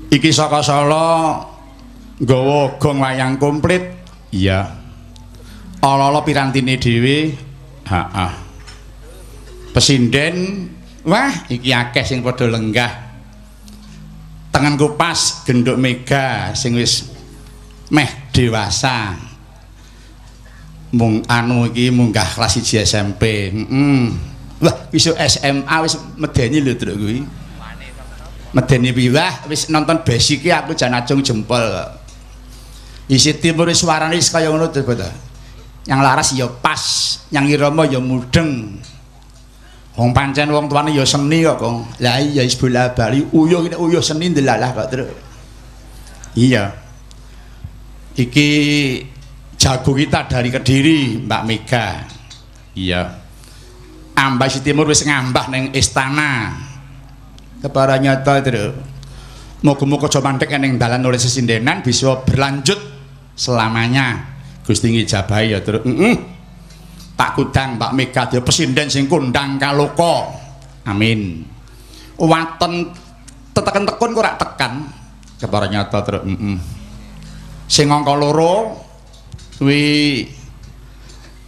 Iki saka Solo nggawa gong wayang komplit. Iya. Ala-ala pirantine dhewe. Heeh. Pesinden, wah iki akeh sing padha lenggah. Tengenku pas genduk Mega sing wis meh dewasa. Mung anu iki munggah kelas 1 SMP. Heeh. Wah, wis SMA wis medeni lho truk kuwi. Medeni piye? Wah, wis nonton basic aku jan acung jempol. Isi timur suarane wis kaya ngono to. Yang laras ya pas, yang irama ya mudeng. Wong pancen wong tuane ya seni kok, Kong. Lah iya wis bola-bali uyuh ini uyuh seni ndelalah kok, Truk. Iya. Iki jago kita dari Kediri, Mbak Mega. Iya. Ambah Isi Timur wis ngambah ning istana. Kepara nyata, Truk. Muga-muga aja mandek ning dalan oleh sesindenan bisa berlanjut selamanya. Gusti ngijabahi ya, Truk. Heeh. Tak kudang Mbak Mega dia pesinden sing kondang kaloka. Amin. Waton teteken tekun kok ora tekan. Kepara nyata, Truk. Heeh. Sing angka loro kuwi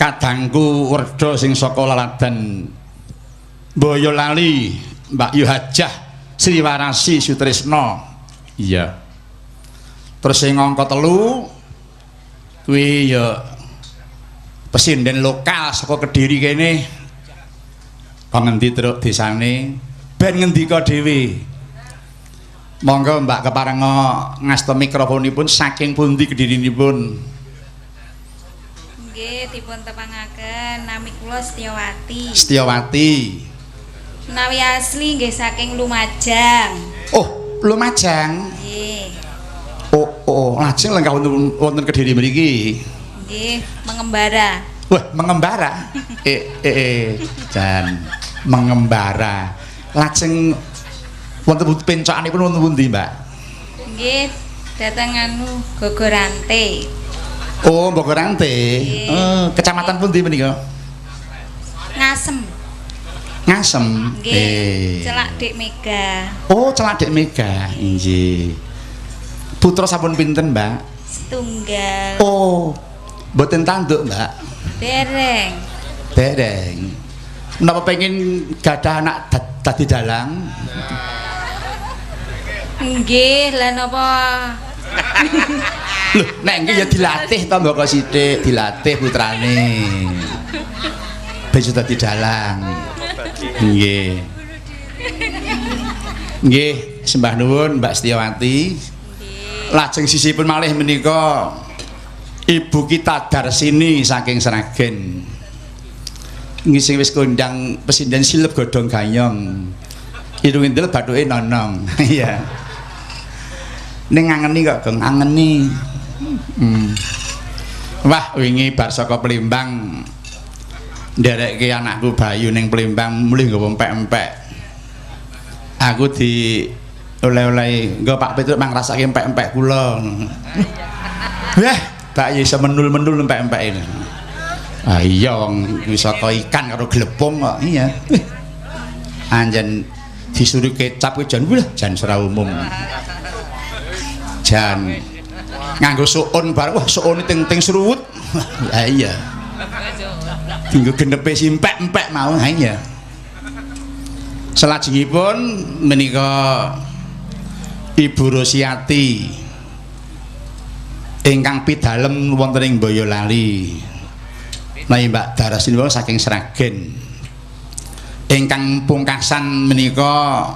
kadangku werda sing saka laladan Boyolali, Mbak Yu Hajah Sriwarasi Sutrisno. Iya. Terus sing angka 3 kuwi ya pesinden lokal saka Kediri kene. Kok ngendi truk desane? Ben ngendika dhewe. Monggo Mbak keparenga ngasta mikrofonipun saking pundi Kedirinipun? Nggih, dipun tepangaken nami kula Setiawati. Setiawati. Menawi asli nggih saking Lumajang. Oh, Lumajang. Nggih. Oh, oh, lajeng lenggah wonten Kediri mriki. Nggih, mengembara. Wah, mengembara. Jan mengembara. Lajeng wonten pencokanipun wonten pundi, Mbak? Nggih, dateng anu Gogorante. Oh, Bogorante. Oh, kecamatan pundi menika? Ngasem. Ngasem. Nggih. Celak Dik Mega. Oh, celak Dik Mega. Nggih. Putra sampun pinten, Mbak? Setunggal. Oh, mboten tanduk, Mbak. Dereng. Dereng. Menapa pengen gadah anak dadi dalang? Nggih, lha napa? Lho, nek nggih ya dilatih to mbok sithik, dilatih putrane. Ben iso dadi dalang. Nggih. Nggih, sembah nuwun Mbak Setiawati. Lajeng sisipun malih menika Ibu kita Darsini saking Sragen. Nggih sing wis kondang pesinden silep godhong gayong. Irung indel bathuke nonong. Iya. Ning ngangeni kok, Gong, angeni. Wah, wingi bar saka Plimbang nderekke anakku Bayu ning Plimbang mulih nggawa empek-empek. Aku di oleh-oleh nggo Pak Petruk mang rasake empek-empek kula. Wah, Pak iso menul-menul empek-empek ini. Ah iya wong wisata ikan karo glepung kok. Iya. Anjen disuruh kecap kuwi jan wah jan ora umum. Jan nganggo suun bareng wah suune ting-ting sruwut. Ha iya. Dinggo genepe simpek-empek mau. Ha iya. Salajengipun menika Ibu Rosiati ingkang pidalem wonten ing Boyolali. Menawi Mbak Darasini saking Sragen. Ingkang pungkasan menika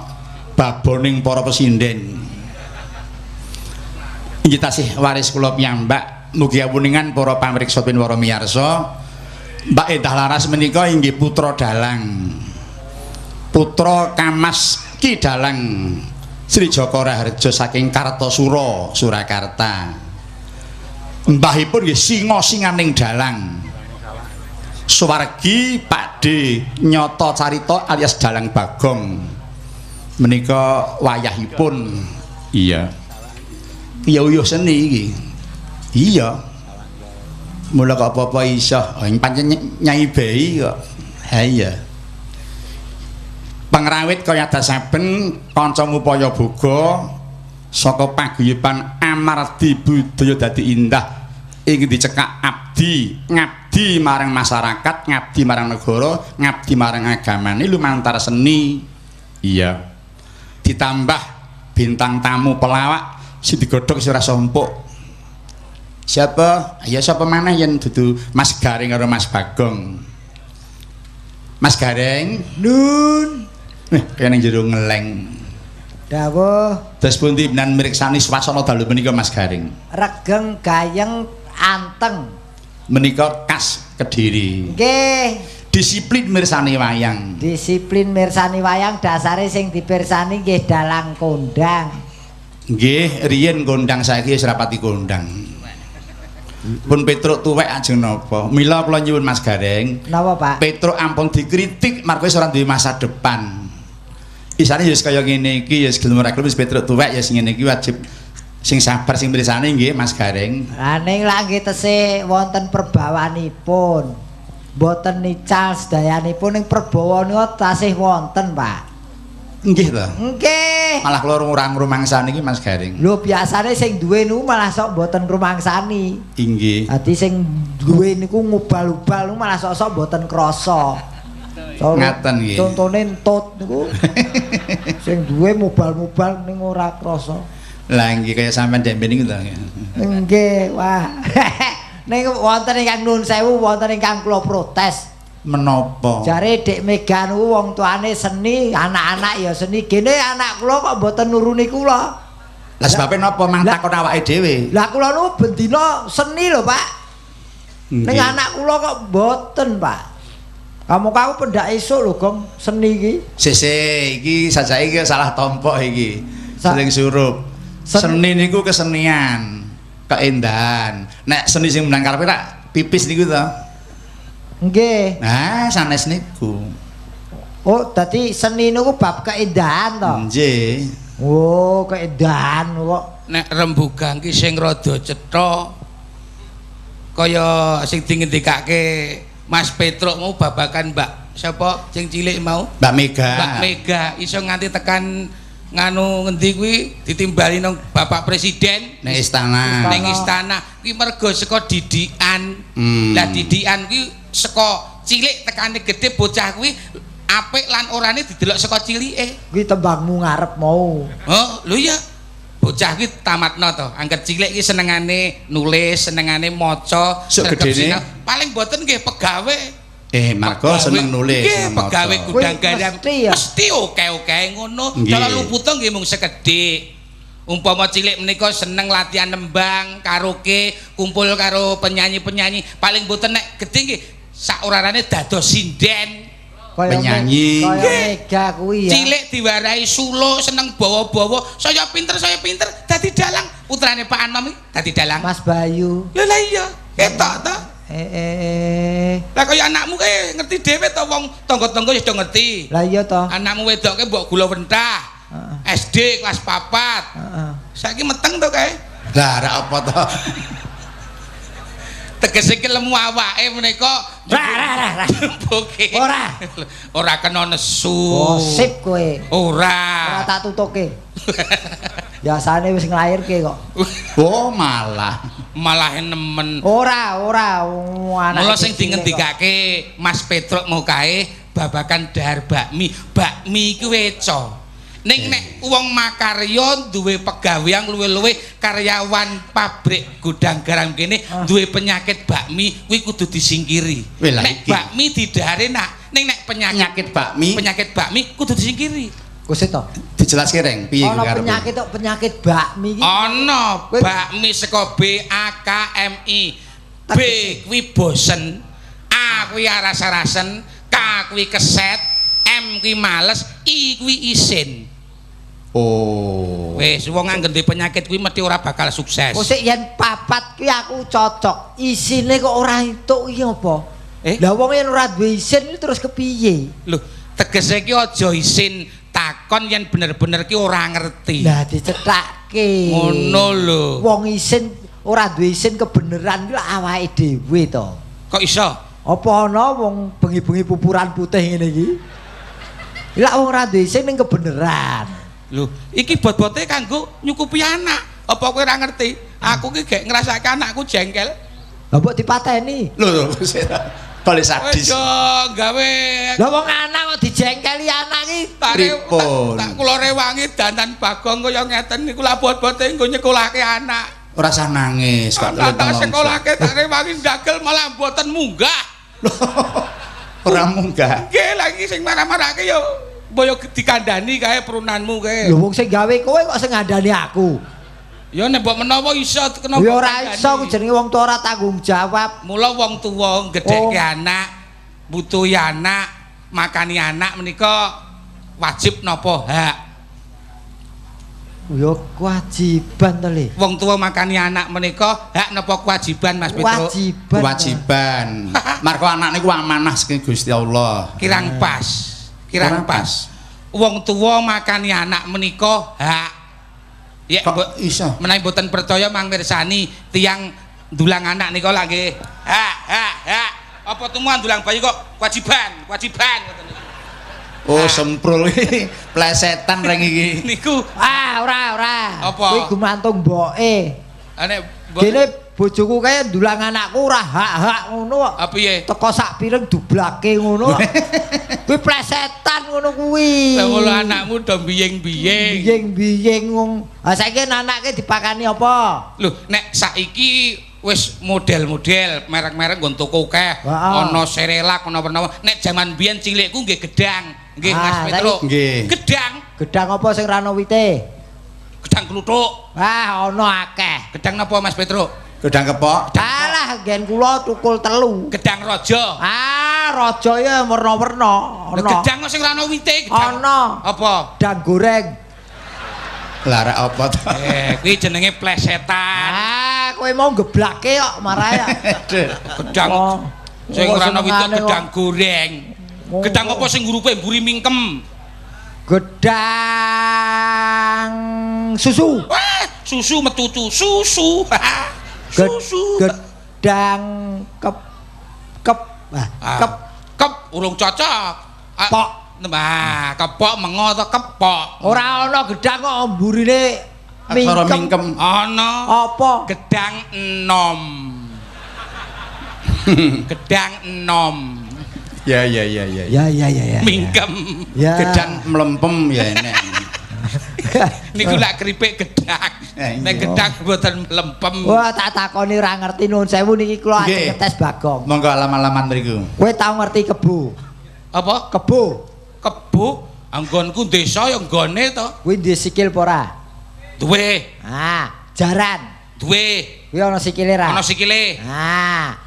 baboning para pesinden. Inggih tasih waris kula piyambak mugi awuningan para pamriksa pinwara miyarsa. Mbak Endah Laras menika inggih putra dalang. Putra Kamas Ki Dalang Sri Jaka Raharja saking Kartasura, Surakarta. Mbahipun nggih singa-singaning dalang. Suwargi Pak D Nyoto Carita alias Dalang Bagong. Menika wayahipun. Iya. Ya uyuh seni iki. Iya. Mula kok apa-apa iso. Oh, pancen Nyai Bei kok. Ha iya. Pangrawit kaya dasaben kanca ngupaya boga Saka paguyuban Amardi Budaya dadi indah ing dicekak abdi, ngabdi marang masyarakat, ngabdi marang negara, ngabdi marang agamane lumantar seni. Iya. Ditambah bintang tamu pelawak sing digodhog wis ora sompuk. Siapa? Ya sapa maneh yen dudu Mas Gareng karo Mas Bagong. Mas Gareng, Nun. Kaya ning jero ngeleng. Dawuh. Terus pundi menan mriksani swasana dalu menika Mas Gareng? Regeng gayeng anteng. Menika khas Kediri. Nggih. Disiplin mirsani wayang. Disiplin mirsani wayang dasare sing dipirsani nggih dalang kondang. Nggih, riyen kondang saiki wis rapati kondang. Pun Petruk tuwek ajeng napa? Mila kula nyuwun Mas Gareng. Napa, Pak? Petruk ampun dikritik marga wis ora duwe masa depan. Isane ya wis kaya ngene iki ya wis gelem ora gelem wis Petruk tuwek ya sing ngene iki wajib sing sabar sing mirsani nggih Mas Gareng. Lah ning lak nggih tesih wonten perbawanipun. Mboten nical sedayanipun ning perbawa nika tasih wonten, Pak. Nggih to. Nggih. Malah kula ora ngrumangsani iki Mas Gareng. Lho biasane sing duwe niku malah sok mboten ngrumangsani. Inggih. Dadi sing duwe niku ngubal-ubal niku malah sok-sok mboten krasa. Ngaten nggih. Contone entut niku. Sing duwe mubal-mubal ning ora krasa. Lah nggih kaya sampean dembe niku to. Nggih, wah. Ning wonten ingkang nuwun sewu, wonten ingkang kula protes. Menapa? Jare Dik Mega niku wong tuane seni, anak-anak ya seni. Gene anak kula kok mboten nuruni kula. Lah sebabe napa mang takon awake dhewe? Lah kula niku bendina seni lho, Pak. Ning anak kula kok mboten, Pak. Kamu kamu pendak esuk lho, Gong, seni iki. Sese iki sajake iki salah tompok iki. Seling surup. Seni niku kesenian, keindahan. Nek seni sing menang karepe rak pipis niku to. Nggih. Nah, sanes niku. Oh, dadi seni niku bab keindahan to? Nggih. Oh, keindahan kok. Nek rembugan ki sing rada cetha kaya sing dingendikake Mas Petruk mau babakan Mbak sapa sing cilik mau? Mbak Mega. Mbak Mega iso nganti tekan nganu ngendi kuwi ditimbali nang Bapak Presiden ning istana. Ning istana kuwi mergo saka didikan. Lah didikan kuwi saka cilik tekane gedhe bocah kuwi apik lan orane didelok saka cilike. Kuwi tembangmu ngarep mau. Oh, lho iya. Bocah kuwi tamatno to. Angger cilik iki senengane nulis, senengane maca, sregep paling mboten nggih pegawe. Marga seneng nulis, seneng maca. Pegawe gudang garam mesti oke-oke ngono. Cara luputa nggih mung sekedhik. Umpama cilik menika seneng latihan nembang, karaoke, kumpul karo penyanyi-penyanyi, paling mboten nek gedhe nggih sak orarane dados sinden. Penyanyi. Kaya Mega kuwi ya. Cilik diwarai sulo, seneng bawa-bawa, saya pinter dadi dalang. Putrane Pak Anom iki dadi dalang. Mas Bayu. Lha lah iya, ketok to. Lah kaya anakmu kae ngerti dhewe to wong tangga-tangga wis do ngerti. Lah iya to. Anakmu wedoke mbok gula wentah. SD kelas 4. Heeh. Saiki meteng to kae. Lah ora apa to. Tegese iki lemu awake menika. Ora. Ora. Ora kena nesu. Gosip kowe. Ora. Ora tak tutuke. Biasane wis nglairke kok. Oh, malah nemen. Ora, ora anak. Mula sing dingendikake Mas Petruk mau kae babakan dahar bakmi. Bakmi iku weca. Ning nek wong makarya duwe pegawean luwe-luwe karyawan pabrik gudang garam kene duwe penyakit bakmi kuwi kudu disingkiri. Nek bakmi didahare nak, ning nek penyakit bakmi kudu disingkiri. Kusit to. Dijelaske Reng, piye kuwi karepe? Penyakit kok penyakit bakmi iki. Ana bakmi saka B A K M I. B kuwi bosen, A kuwi aras-arasen, K kuwi keset, M kuwi males, I kuwi isin. Oh. Wis wong angger duwe penyakit kuwi mesti ora bakal sukses. Kok sik yen papat kuwi aku cocok. Isine kok ora entuk iki apa? Lah wong yen ora duwe isin terus kepiye? Lho, tegese iki aja isin takon yen bener-bener ki ora ngerti. Lah dicethake. Ngono lho. Wong isin ora duwe isin kebeneran kuwi awake dhewe to. Kok iso? Apa ana wong bengi-bengi pupuran putih ngene iki? Lah wong ora duwe isin ning kebeneran. Lho, iki bot-bote kanggo nyukupi anak. Apa kowe ora ngerti? Aku ki gek ngrasake anakku jengkel. Lah mbok dipateni. Lho, balik sadis. Wis gawe. Lah wong anak kok dijengkeli anak iki pripun? Tak kula rewangi dandan Bagong kaya ngeten niku lah bot-bote nggo nyekolahke anak. Ora usah nangis kok. Tak sekolahke tak rewangi ndagel malah mboten munggah. Ora munggah. Nggih, lagi sing marah-marahke yo boyo dikandani kae prunanmu kae. Lho wong sing gawe kowe kok sing ngandani aku. Ya nek mbok menawa iso kenapa? Ya ora iso ku jenenge wong tuwa ora tanggung jawab. Mula wong tuwa gedhekke anak, butuhi anak, makani anak menika wajib napa hak? Ya kewajiban to, Le. Wong tuwa makani anak menika hak napa kewajiban, Mas Petro? Kewajiban. Kewajiban. Marga anak niku amanah saking Gusti Allah. Kirang pas. Kirang pas. Wong tuwa makani anak menika hak. Ya mbok iso. Menawi mboten percaya mang mirsani tiyang ndulang anak nika lak nggih. Hak, hak, hak. Apa tumu ndulang bayi kok kewajiban, kewajiban ngoten niku. Oh, semprul iki plesetan reng iki. Niku ah ora ora. Apa? Kuwi gumantung mboke. Nek dene bojoku kae ndulang anakku ora hak-hak ngono kok. Ha piye? Teko sak piring dublake ngono. Kuwi plesetan ngono kuwi. Lah ngono anakmu do biying-biying. Biying-biying wong. Ha saiki anake dipakani apa? Lho, nek saiki wis model-model, merek-merek nggon toko akeh. Ana Cerelac, ana warna. Nek jaman biyen cilikku nggih gedang. Nggih Mas Petro. Nggih. Gedang. Gedang apa sing ra ana wite? Gedang kluthuk. Ah, ana akeh. Gedang napa Mas Petro? Gedang kepok. Alah, nggen kula tukul telu. Gedang raja. Ah, raja ya werna-werna. Ana. Gedang kok sing ra ana wite, gedang. Ana. Apa? Gedang goreng. Lah rek apa to? Kuwi jenenge plesetan. Ah, kowe mau geblake kok marahe. Gedang sing ora ana wite gedang goreng. Gedang apa sing ngurupe mburi mingkem? Gedang susu. Wah, susu metutu susu. Susu. Gedang kep kep kep kep urung cocok. Pok. Nah, kepok mengo to kepok. Ora ana gedang kok mburine mingkem. Mingkem. Ana. Apa? Gedang enom. Gedang enom. Ya ya ya ya. Ya ya ya ya. Mingkem. Ya. Gedang mlempem ya enek. Niku lak keripik gedang. Nek gedang mboten mlempem. Wah, tak takoni ora ngerti nuwun sewu niki kula ajeng ngetes Bagong. Monggo alam-alaman mriku. Kowe tau ngerti kebo? Apa? Kebo. Kebo anggonku desa ya nggone to. Kuwi duwe sikil apa ora? Duwe. Ah, jaran. Duwe. Kuwi ana sikile ra? Ana sikile. Ah.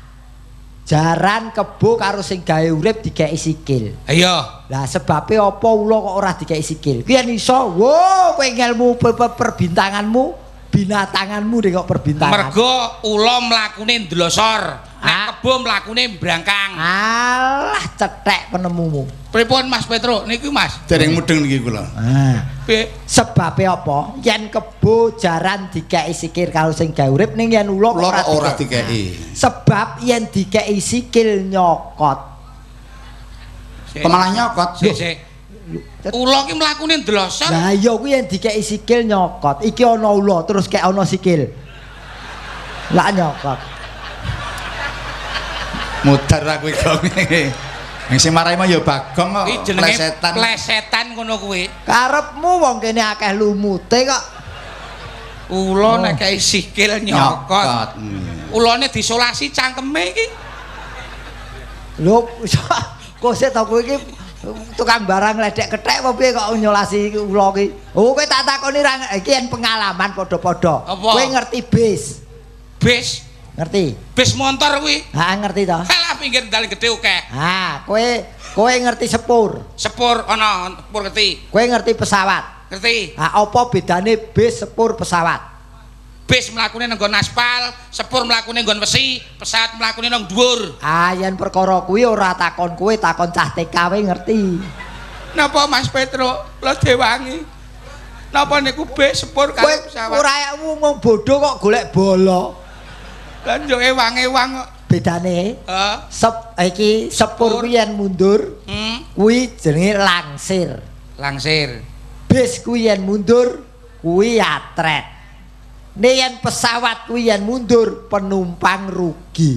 Jaran kebo karo sing gawe urip dikeki sikil. Iya. Lah sebabe apa ula kok ora dikeki sikil? Kuwi yen iso, wo kowe ngelmu perbintanganmu, binatanganmu deh kok perbintangan. Mergo ula mlakune ndlosor, nek kebo mlakune mbrangkang. Alah cethek penemumu. Pripun Mas Petro niku Mas? Dereng mudeng niki kula. Ah. Piye? Sebabe apa? Yen kebo jaran dikeki sikil karo sing gawe urip ning yen ula kok ora dikeki. Sebab yen dikeki sikil nyokot. Kok malah nyokot? Sik. Ula ki mlakune ndlosor. Lah iya kuwi yen dikeki sikil nyokot. Iki ana ula terus kek ana sikil. Lah nyokot. Mudar aku iki. Yang sing marai mah ya Bagong kok. Iki jenenge plesetan. Plesetan ngono kuwi. Karepmu wong kene akeh lumute kok. Ula nek kei sikil nyokot. Ulane disolasi cangkeme iki. Lho, kok sik to kowe iki tukang barang ledek kethek apa piye kok nyolasi ula iki? Oh, kowe tak takoni ra iki yen pengalaman padha-padha. Kowe ngerti bis? Bis? Ngerti? Bis motor kuwi. Heeh, ngerti to. Halah pinggir dalan gedhe akeh. Ha, kowe ngerti sepur. Sepur ana, sepur ngerti. Kowe ngerti pesawat. Ngerti. Ha, apa bedane bis, sepur, pesawat? Bis mlakune nang nggon aspal, sepur mlakune nggon wesi, pesawat mlakune nang dhuwur. Ah, yen perkara kuwi ora takon kowe, takon cah TKW ngerti. Napa Mas Petro? Kula dewangi. Napa niku bis, sepur karo pesawat? Ora wong bodho kok golek bola. Lah njuk ewang-ewang kok. Bedane? Heeh. Iki sepur kuwi yen mundur, kuwi jenenge langsir. Langsir. Bis kuwi yen mundur kuwi atret. Nek yen pesawat kuwi yen mundur penumpang rugi.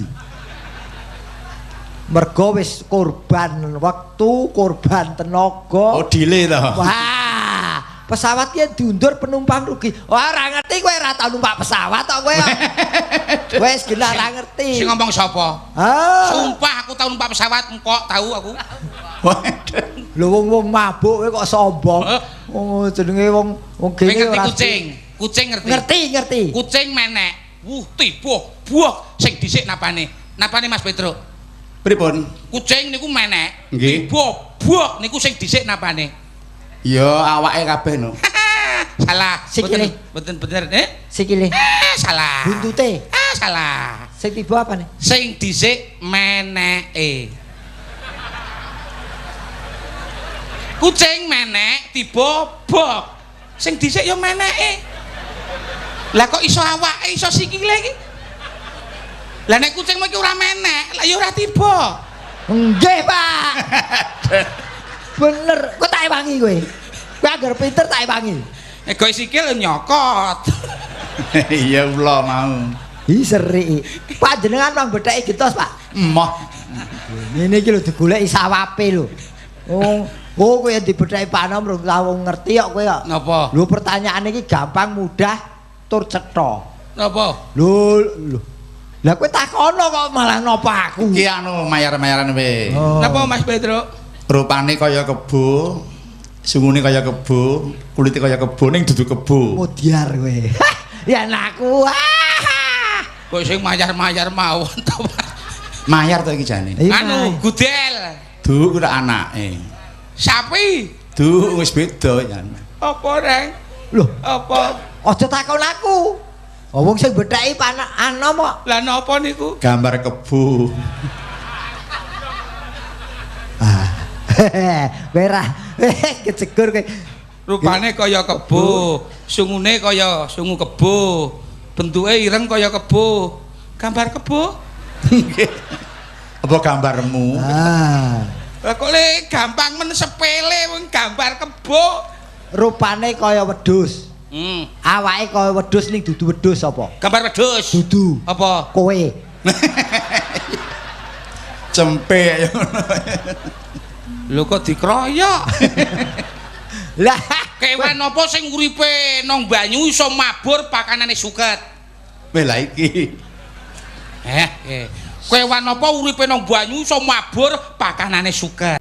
Mergo wis korban wektu, korban tenaga. Oh, delay to. Wah, pesawat ki diundur penumpang rugi. Wah, ora ngerti kowe ora tau numpak pesawat kok kowe. Wis gila ora ngerti. Sing ngomong sapa? Ah. Sumpah aku tau numpak pesawat, engkok tau aku. Lho wong-wong mabuk kowe kok sombong. Wong jenenge wong wong Kowe gene ngerti ora kucing? Kucing ngerti? Ngerti, ngerti. Kucing menek. Wuh, tiba, buah sing dhisik napane? Napane Mas Petruk? Pripun? Kucing niku menek. Nggih. Tiba, buah niku sing dhisik napane? Ya awake kabeh no. Salah. Sikile. Mboten bener, eh? Sikile. Eh, salah. Buntute. Ah, salah. Sing tiba apane? Sing dhisik meneke. Kucing menek tiba bok. Sing dhisik ya meneke. Lah kok iso awake iso sikile iki? Lah nek kucing iki ora menek, lah ya ora tiba. Nggih, Pak. Bener, kowe tak ewangi kowe. Kowe anggar pinter tak ewangi. Nek sikil nyokot. Iya ula mau. Ih seri. Panjenengan mang betheki gentos, Pak. Emoh. Ngene iki lho digoleki sawape lho. Oh, oh kowe dibetheki panom rung tau ngerti kok kowe kok. Napa? Lho pertanyaan iki gampang mudah tur cetha. Napa? Lho lho. Lah kowe takono kok malah napa aku. Iki anu mayar-mayaran we. Oh. Napa Mas Petruk? Rupane kaya kebo, sungune kaya kebo, kulite kaya kebo ning dudu kebo. Mudyar kowe. Ya anakku. Kok sing mayar-mayar mawon to, Mas. Mayar to iki jane. Anu, gudel. Du kuwi anake. Sapi. Du wis beda jan. Apa, Reng? Lho, Apa? aja takon aku. Oh, wong sing betheki panak anom kok. Lah napa niku? Gambar kebo. Ah. Kowe ra kejegur kowe. Rupane kaya kebo, sungune kaya sungu kebo, bentuke ireng kaya kebo. Gambar kebo? Nggih. Apa gambarmu? Ah. Lah kok le gampang men sepele wong gambar kebo. Rupane kaya wedhus. Awake kaya wedhus ning dudu wedhus apa? Gambar wedhus. Dudu. Apa? Kowe. Cempe ya ngono. Lho kok dikroyok? Lah kewan apa sing uripe nang banyu iso mabur pakanane suket? Weh lah iki. Kewan apa uripe nang banyu iso mabur pakanane suket?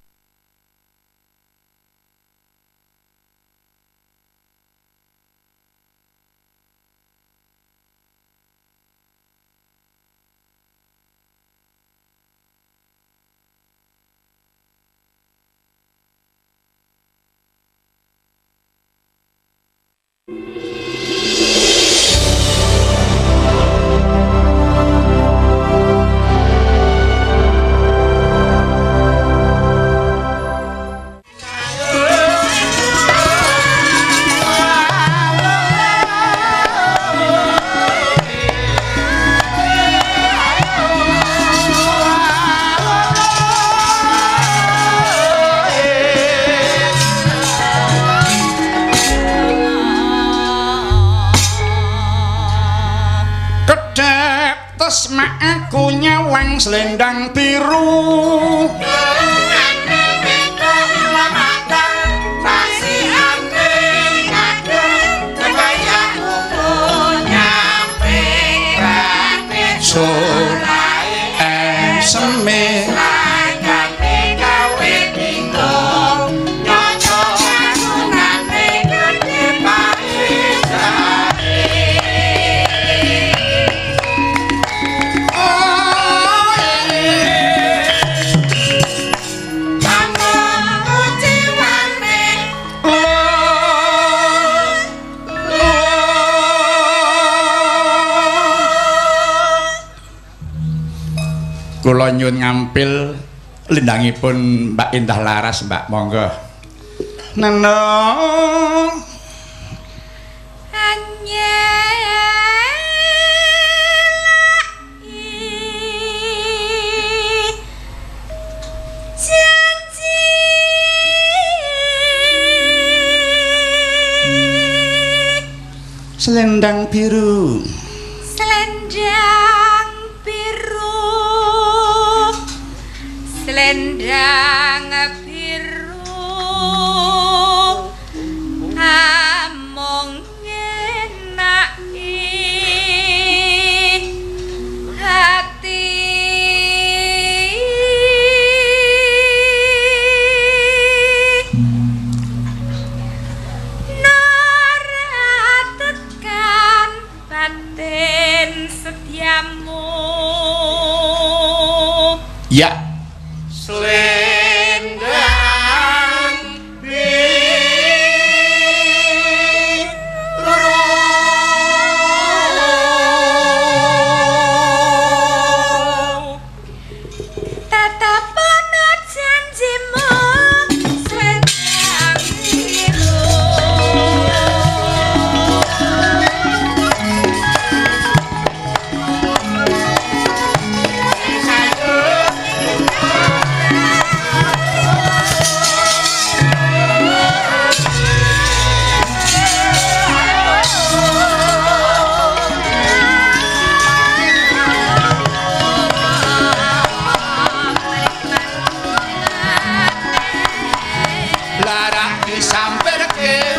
Aku nyawang selendang biru. Kula nyuwun ngampil lendangipun Mbak Indah Laras, Mbak, monggo. Neno janji. Selendang biru. Selendang biru. Selendang biru. Amung ngenaki hati. Naratekan batin setiamu. Ya. Selendang biru. Tetep ana janjimu selendang biru. Lara disamperke.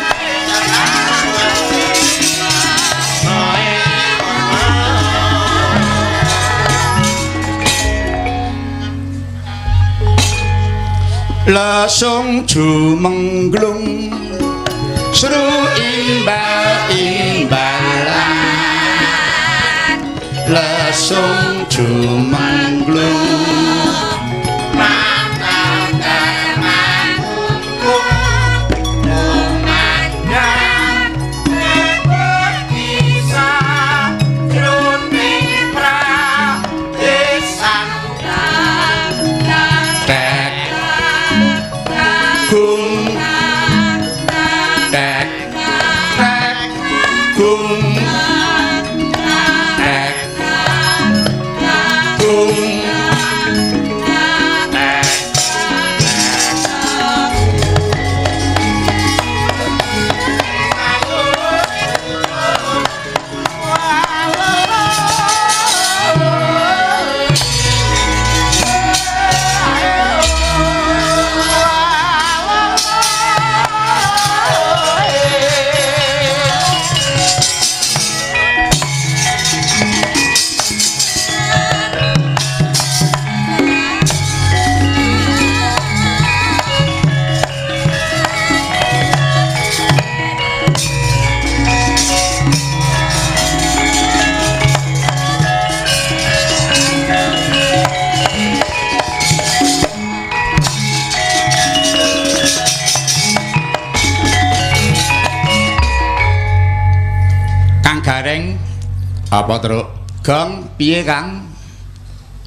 Lesung jumengglung seru imbal-imbalan. Lesung jumengglung tek gung tek tek gung tek gung tek. Kang Gareng apa truk? Gong piye Kang?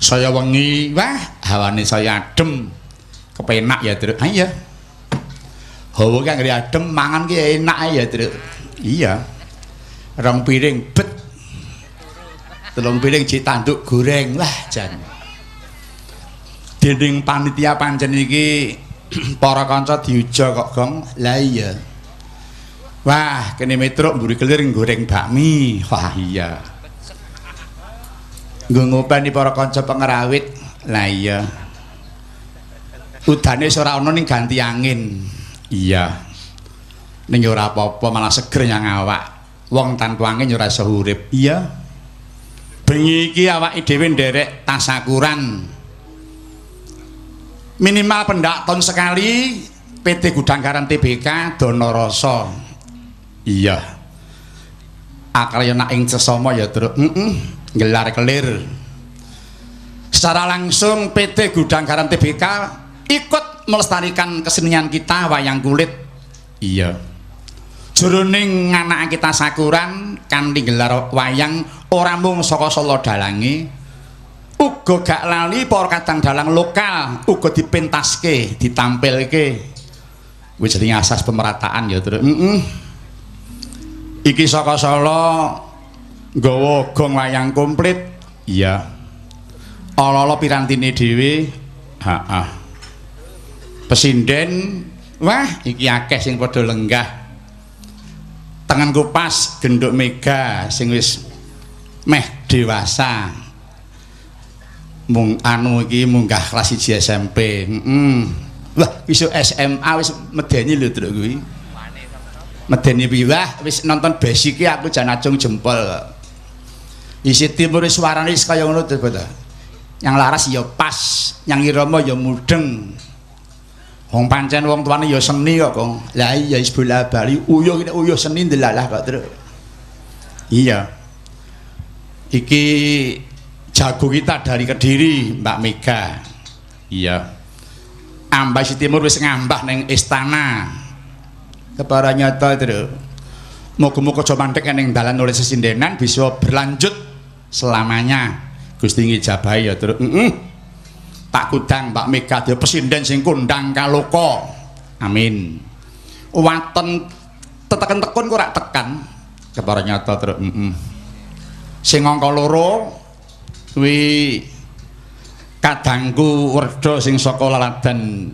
Saya wengi, wah hawane saya adem. Kepenak ya truk. Ha iya. Hawa ki anggere adem mangan ki enak ae ya truk. Iya. Rong piring bet. Telung piring jek tanduk goreng. Wah jan. Dening panitia pancen iki para kanca diuja kok Gong. Lah iya. Wah, kene Metruk mburi kelir goreng bakmi. Wah iya. Nggo ngopeni para kanca pengrawit. Lah iya. Udane wis ora ana ning ganti angin. Iya. Ning ora apa-apa malah seger nyang awak. Wong tanpa angin ora iso urip. Iya. Bengi iki awake dhewe nderek tasakuran. Minimal pendak tahun sekali PT Gudang Garam TBK Dono Rasa. Iya. Akalya nak ing sesama ya truk. Gelar kelir. Secara langsung PT Gudang Garam TBK ikut melestarikan kesenian kita wayang kulit. Iya. Jroning nganakake tasakuran kanthi gelar wayang ora mung saka Solo dalange, uga gak lali para kadang dalang lokal uga dipentaske, ditampilke. Kuwi jenenge asas pemerataan ya, Truk. Iki saka Solo nggawa gong wayang komplit. Iya. Ala-ala pirantine dhewe. Heeh. Pesinden, wah iki akeh sing padha lenggah. Tengenku pas genduk Mega sing wis meh dewasa. Mung anu iki munggah kelas 1 SMP. Heeh. Wah, wis SMA wis medeni lho Truk kuwi. Medeni piye? Wah, wis nonton basic aku jan acung jempol. Isi timur suarane wis kaya ngono to. Yang laras ya pas, yang irama ya mudeng. Wong pancen wong tuane ya seni kok, Kong. Lah iya wis bola-bali uyuh iki uyuh seni ndelalah kok, Truk. Iya. Iki jago kita dari Kediri, Mbak Mega. Iya. Ambah Isi Timur wis ngambah ning istana. Kepara nyata, Truk. Muga-muga aja mandek ning dalan oleh sesindenan bisa berlanjut selamanya. Gusti ngijabahi ya, Truk. Heeh. Tak kudang Mbak Mega dhewe pesinden sing kondang kaloka. Amin. Waton teteken tekun kok ora tekan. Kepara nyata, Truk. Heeh. Sing angka loro kuwi kadangku werda sing saka laladan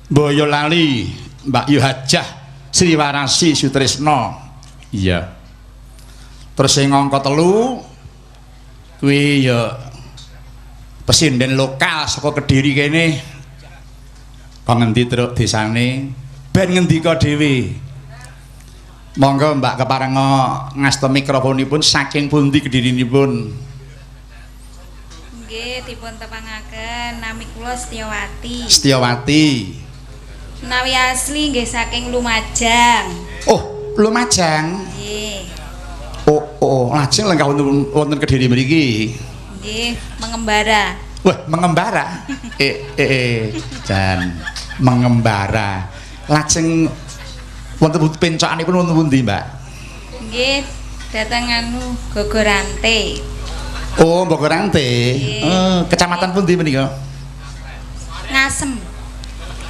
Boyolali, Mbak Yu Hajah Sriwarasi Sutrisno. Iya. Terus sing angka telu kuwi ya pesinden lokal saka Kediri kene. Kok ngendi Truk desane? Ben ngendika dhewe. Monggo Mbak keparenga ngasta mikrofonipun saking pundi Kedirinipun? Nggih, dipun tepangaken nami kula Setiawati. Setiawati. Menawi asli nggih saking Lumajang. Oh, Lumajang. Nggih. Oh, oh, lajeng lenggah wonten Kediri mriki. Nggih, mengembara. Wah, mengembara. Jan mengembara. Lajeng wonten pencokanipun wonten pundi, Mbak? Nggih, dateng anu Gogorante. Oh, Bogorante. Kecamatan pundi menika? Ngasem.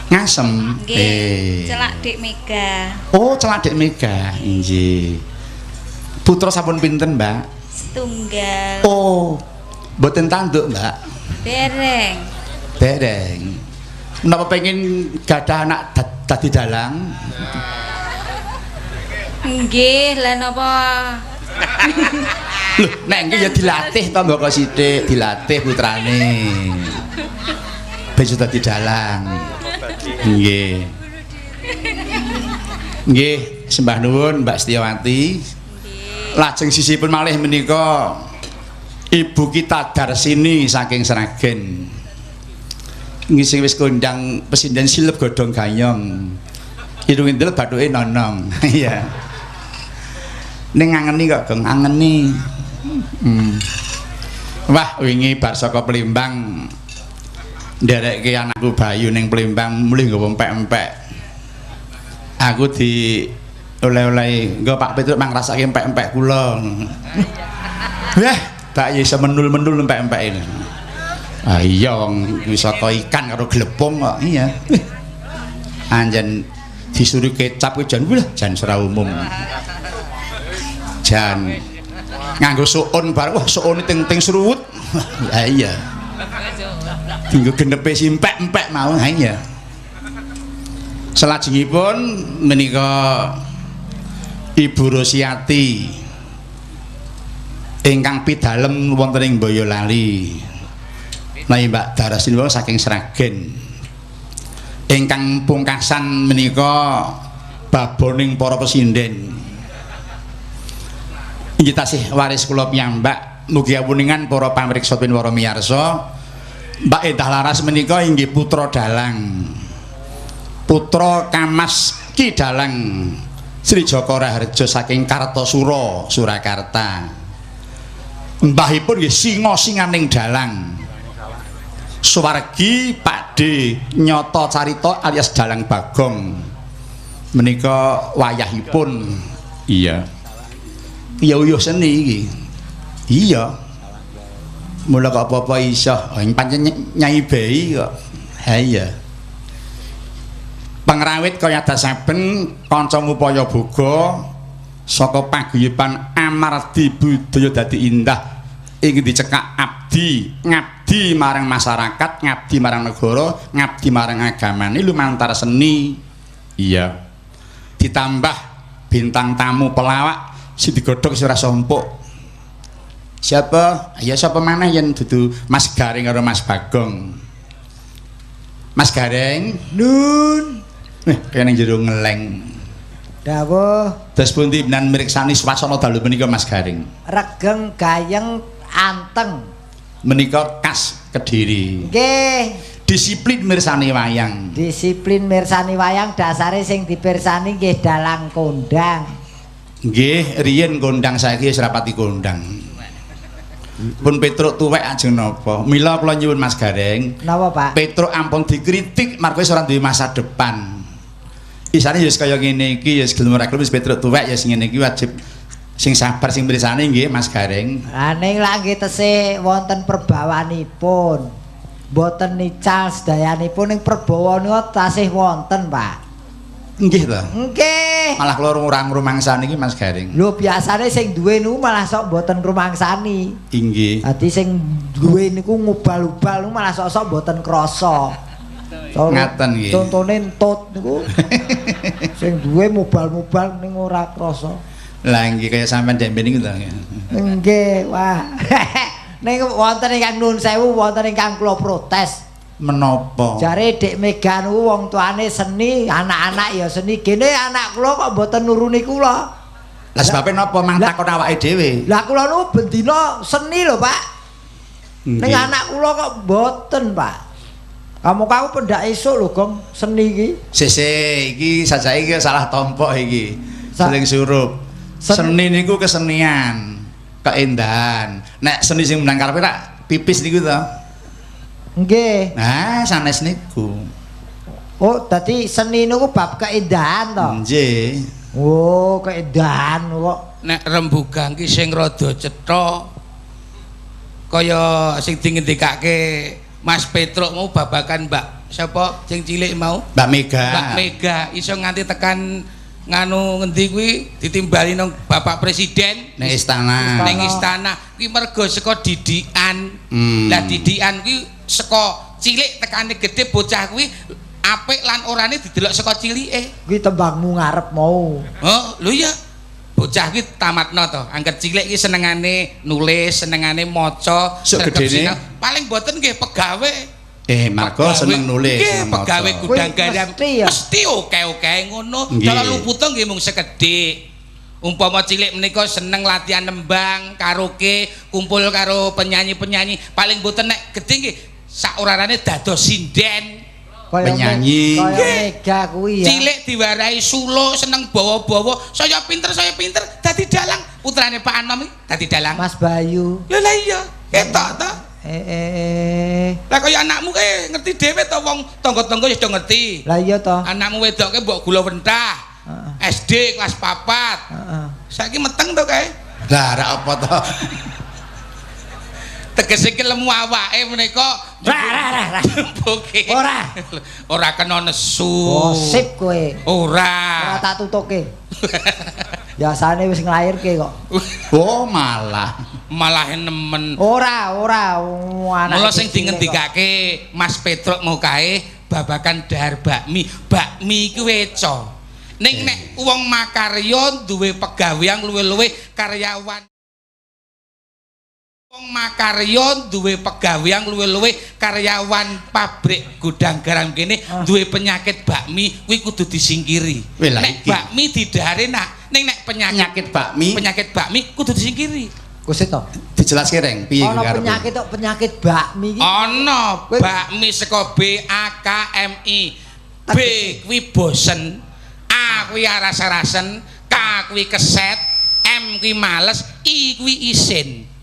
Ngasem. Nggih. Celak Dik Mega. Oh, celak Dik Mega. Nggih. Putra sampun pinten, Mbak? Setunggal. Oh, mboten tanduk, Mbak. Dereng. Dereng. Menapa pengen gadah anak dadi dalang? Nggih, lha napa? Lho, nek nggih ya dilatih to mbok sithik, dilatih putrane. Ben dadi dalang. Nggih. Nggih, sembah nuwun Mbak Setiawati. Lajeng sisipun malih menika ibu kita Darsini saking Sragen. Nggih sing wis kondang pesinden silep godhong gayong. Irung indel bathuke nonong. Iya. Ning ngangeni kok, Gong, angeni. Wah, wingi bar saka Plimbang nderekke anakku Bayu ning Plimbang mulih nggawa empek-empek. Aku di oleh-oleh nggo Pak Petruk mang rasake empek-empek kula. Wah, tak iso menul-menul empek-empek ini. Ah iya wong wisata ikan karo glepung kok. Iya. Anjen disuruh kecap kuwi jan wah jan ora umum. Jan nganggo suun bareng wah suune ting-ting sruwut. Lah iya. Dinggo genepe simpek-empek mau. Ha iya. Salajengipun menika Ibu Rosiati ingkang pidalem wonten ing Boyolali. Menawi Mbak Darasini saking Sragen. Ingkang pungkasan menika baboning para pesinden. Inggih tasih waris kula piyambak mugi awuningan para pamriksa pinwara miyarsa. Mbak Endah Laras menika inggih putra dalang. Putra Kamas Ki Dalang Sri Joko Raharja saking Kartasura, Surakarta. Mbahipun nggih singa-singaning dalang. Suwargi Pakde Nyoto Carita alias Dalang Bagong. Menika wayahipun. Iya. Ya uyuh seni iki. Iya. Mula kok apa-apa iso. Pancen Nyai Bei kok. Ha iya. Pangrawit kaya dasaben kanca ngupaya boga saka paguyuban amardi budaya dadi indah ing dicekak abdi ngabdi marang masyarakat, ngabdi marang negara, ngabdi marang agamane lumantar seni. Iya. Ditambah Bintang tamu pelawak sing digodhog wis ora sompuk. Siapa? Ya sapa maneh yen dudu Mas Gareng karo Mas Bagong. Mas Gareng, Nun. Kaya ning jero ngeleng. Dawuh. Terus pundi menan mriksani swasana dalu menika Mas Gareng? Regeng gayeng anteng. Menika khas Kediri. Nggih. Disiplin mirsani wayang. Disiplin mirsani wayang dasare sing dipirsani nggih dalang kondang. Nggih, riyen kondang saiki wis rapati kondang. Pun Petruk tuwek ajeng napa? Mila kula nyuwun Mas Gareng. Napa, Pak? Petruk ampun dikritik marga wis ora duwe masa depan. Isane ya wis kaya ngene iki ya wis gelem ora gelem wis Petruk tuwek ya sing ngene iki wajib sing sabar sing mirsani nggih Mas Gareng. Lah ning lak nggih tesih wonten perbawanipun. Mboten nical sedayanipun ning perbawa nika tasih wonten, Pak. Nggih to. Nggih. Malah kula ora ngrumangsani iki Mas Gareng. Lho biasane sing duwe niku malah sok mboten ngrumangsani. Inggih. Dadi sing duwe niku ngubal-ubal niku malah sok-sok mboten krasa. Ngaten nggih. Contone entut niku. Sing duwe mubal-mubal ning ora krasa. Lah nggih kaya sampean dek niku to. Nggih, wah. Ning wonten ingkang nuwun sewu, wonten ingkang kula protes. Menapa? Jare Dik Mega niku wong tuane seni, anak-anak ya seni. Gene anak kula kok mboten nuruni kula. Lah sebabe napa mang takon awake dhewe? Lah kula niku bendina seni lho, Pak. Ning anak kula kok mboten, Pak. Kamu kamu pendak esuk lho, Gong, seni iki. Sese iki sajake iki salah tompok iki. Seling surup. Seni niku kesenian, keindahan. Nek seni sing menang karepe rak pipis niku to. Nggih. Nah, sanes niku. Oh, dadi seni niku bab keindahan to? Nggih. Oh, keindahan kok. Nek rembugan ki sing rada cetha kaya sing dingendikake Mas Petruk mau babakan Mbak sapa sing cilik mau? Mbak Mega. Mbak Mega iso nganti tekan nganu ngendi kuwi ditimbali nang Bapak Presiden ning istana. Ning istana kuwi mergo saka didikan. Lah didikan kuwi saka cilik tekane gedhe bocah kuwi apik lan orane didelok saka cilike. Kuwi tembangmu ngarep mau. Oh, lho iya. Bocah kuwi tamatno to. Angger cilik iki senengane nulis, senengane maca, sregep. Paling boten nggih pegawe. Marga seneng nulis, seneng maca. Pegawe gudang garam mesti oke-oke ngono. Cara luputa nggih mung sekedhik. Umpama cilik menika seneng latihan nembang, karaoke, kumpul karo penyanyi-penyanyi, paling boten nek gedhe nggih sak orarane dados sinden. Penyanyi. Kaya Mega kuwi ya. Cilik diwarai sulo seneng bawa-bawa, saya pinter dadi dalang. Putrane Pak Anom iki dadi dalang. Mas Bayu. Lha lah iya, ketok to. Lah kaya anakmu kae ngerti dhewe to wong tangga-tangga wis do ngerti. Lah iya to. Anakmu wedoke mbok gula wentah. SD kelas 4. Heeh. Saiki meteng to kae. Lah rak apa to? Tegese iki lemu awake menika. Ora. Ora. Ora kena nesu. Gosip kowe. Ora. Ora tak tutuke. Biasane wis nglairke kok. Oh, malah. Malah nemen. Ora, ora. Mula sing dingendikake Mas Petruk mau kae babakan dahar bakmi. Bakmi iku weca. Ning nek wong makarya duwe pegawean luwih-luwih karyawan. Wong makarya duwe pegawean luwih-luwih karyawan pabrik gudang garam kene duwe penyakit bakmi kuwi kudu disingkiri. Nek bakmi didahare nak, ning nek penyakit bakmi, penyakit bakmi kudu disingkiri. Kusit to? Dijelaske Reng, piye kuwi karepe? Ana penyakit kok penyakit bakmi iki. Ana bakmi saka B A K M I. B kuwi bosen, A kuwi aras-arasen, K kuwi keset, M kuwi males, I kuwi isin.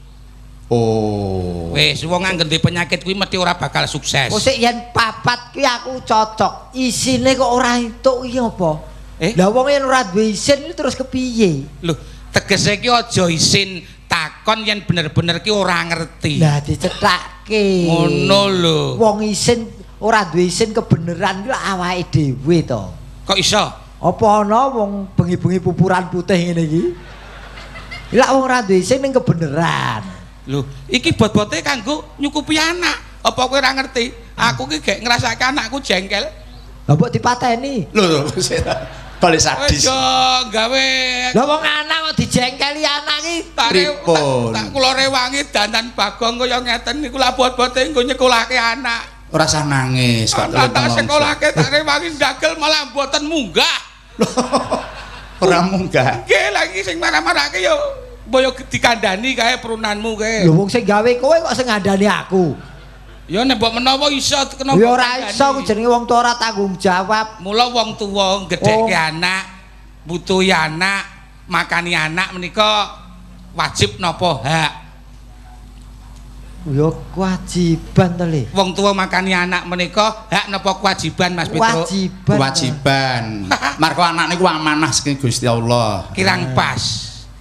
Oh. Wis wong angger duwe penyakit kuwi mesti ora bakal sukses. Kok sik yen papat kuwi aku cocok. Isine kok ora entuk iki apa? Lah wong yen ora duwe isin terus kepiye? Lho, tegese iki aja isin takon yen bener-bener ki ora ngerti. Lah dicethake. Ngono lho. Wong isin ora duwe isin kebeneran kuwi awake dhewe to. Kok iso? Apa ana wong bengi-bengi pupuran putih ngene iki? Lah wong ora duwe isin ning kebeneran. Lho, iki bot-bote kanggo nyukupi anak. Apa kowe ora ngerti? Aku ki gek ngrasake anakku jengkel. Lah mbok dipateni. Lho, Kok sadis. Aja gawe. Lah wong anak kok dijengkeli anak iki. Pripun? Tak kula rewangi dandan Bagong kaya ngeten niku lah bot-bote nggo nyekolahke anak. Ora usah nangis kok. Tak sekolahke tak rewangi ndagel malah mboten munggah. Ora munggah. Nggih lagi sing marah-marahke yo boyo dikandani kae prunanmu kae. Lho wong sing gawe kowe kok sing ngandani aku. Ya nek mbok menawa iso kena. Ya ora iso ku jenenge wong tuwa ora tanggung jawab. Mula wong tuwa gedhekke anak, butuhi anak, makani anak menika wajib napa hak? Ya kewajiban to, Le. Wong tuwa makani anak menika hak napa kewajiban Mas Petro? Kewajiban. Kewajiban. Marga anak niku amanah saking Gusti Allah. Kirang pas.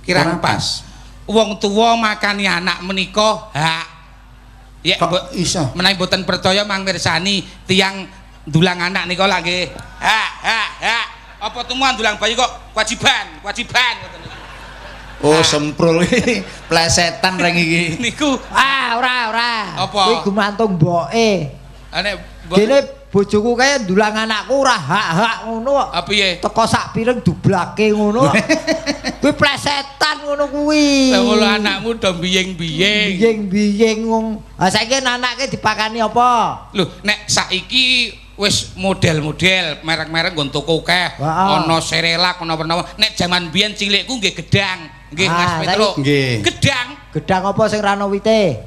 Kirang pas. Wong tuwa makani anak menika hak. Ya kok iso menawi mboten percaya mang mirsani tiyang ndulang anak nika lha nggih. Hak hak hak. Apa tumuan ndulang bayi kok kewajiban, kewajiban ngoten niku. Oh semprul iki plesetan reng iki. Niku ah ora ora. Apa? Kuwi gumantung mboke. Nek dene bojoku kae ndulang anakku ora hak-hak ngono kok. Ha piye? Teko sak piring dublake ngono. Kuwi plesetan ngono kuwi. Lah ngono anakmu do biying-biying. Biying-biying wong. Ha saiki anake dipakani apa? Lho, nek saiki wis model-model, merek-merek nggon toko akeh. Ana Cerelac, ana werna. Nek jaman biyen cilikku nggih gedang. Nggih Mas Petro. Nggih. Gedang. Gedang apa sing ra ana wite?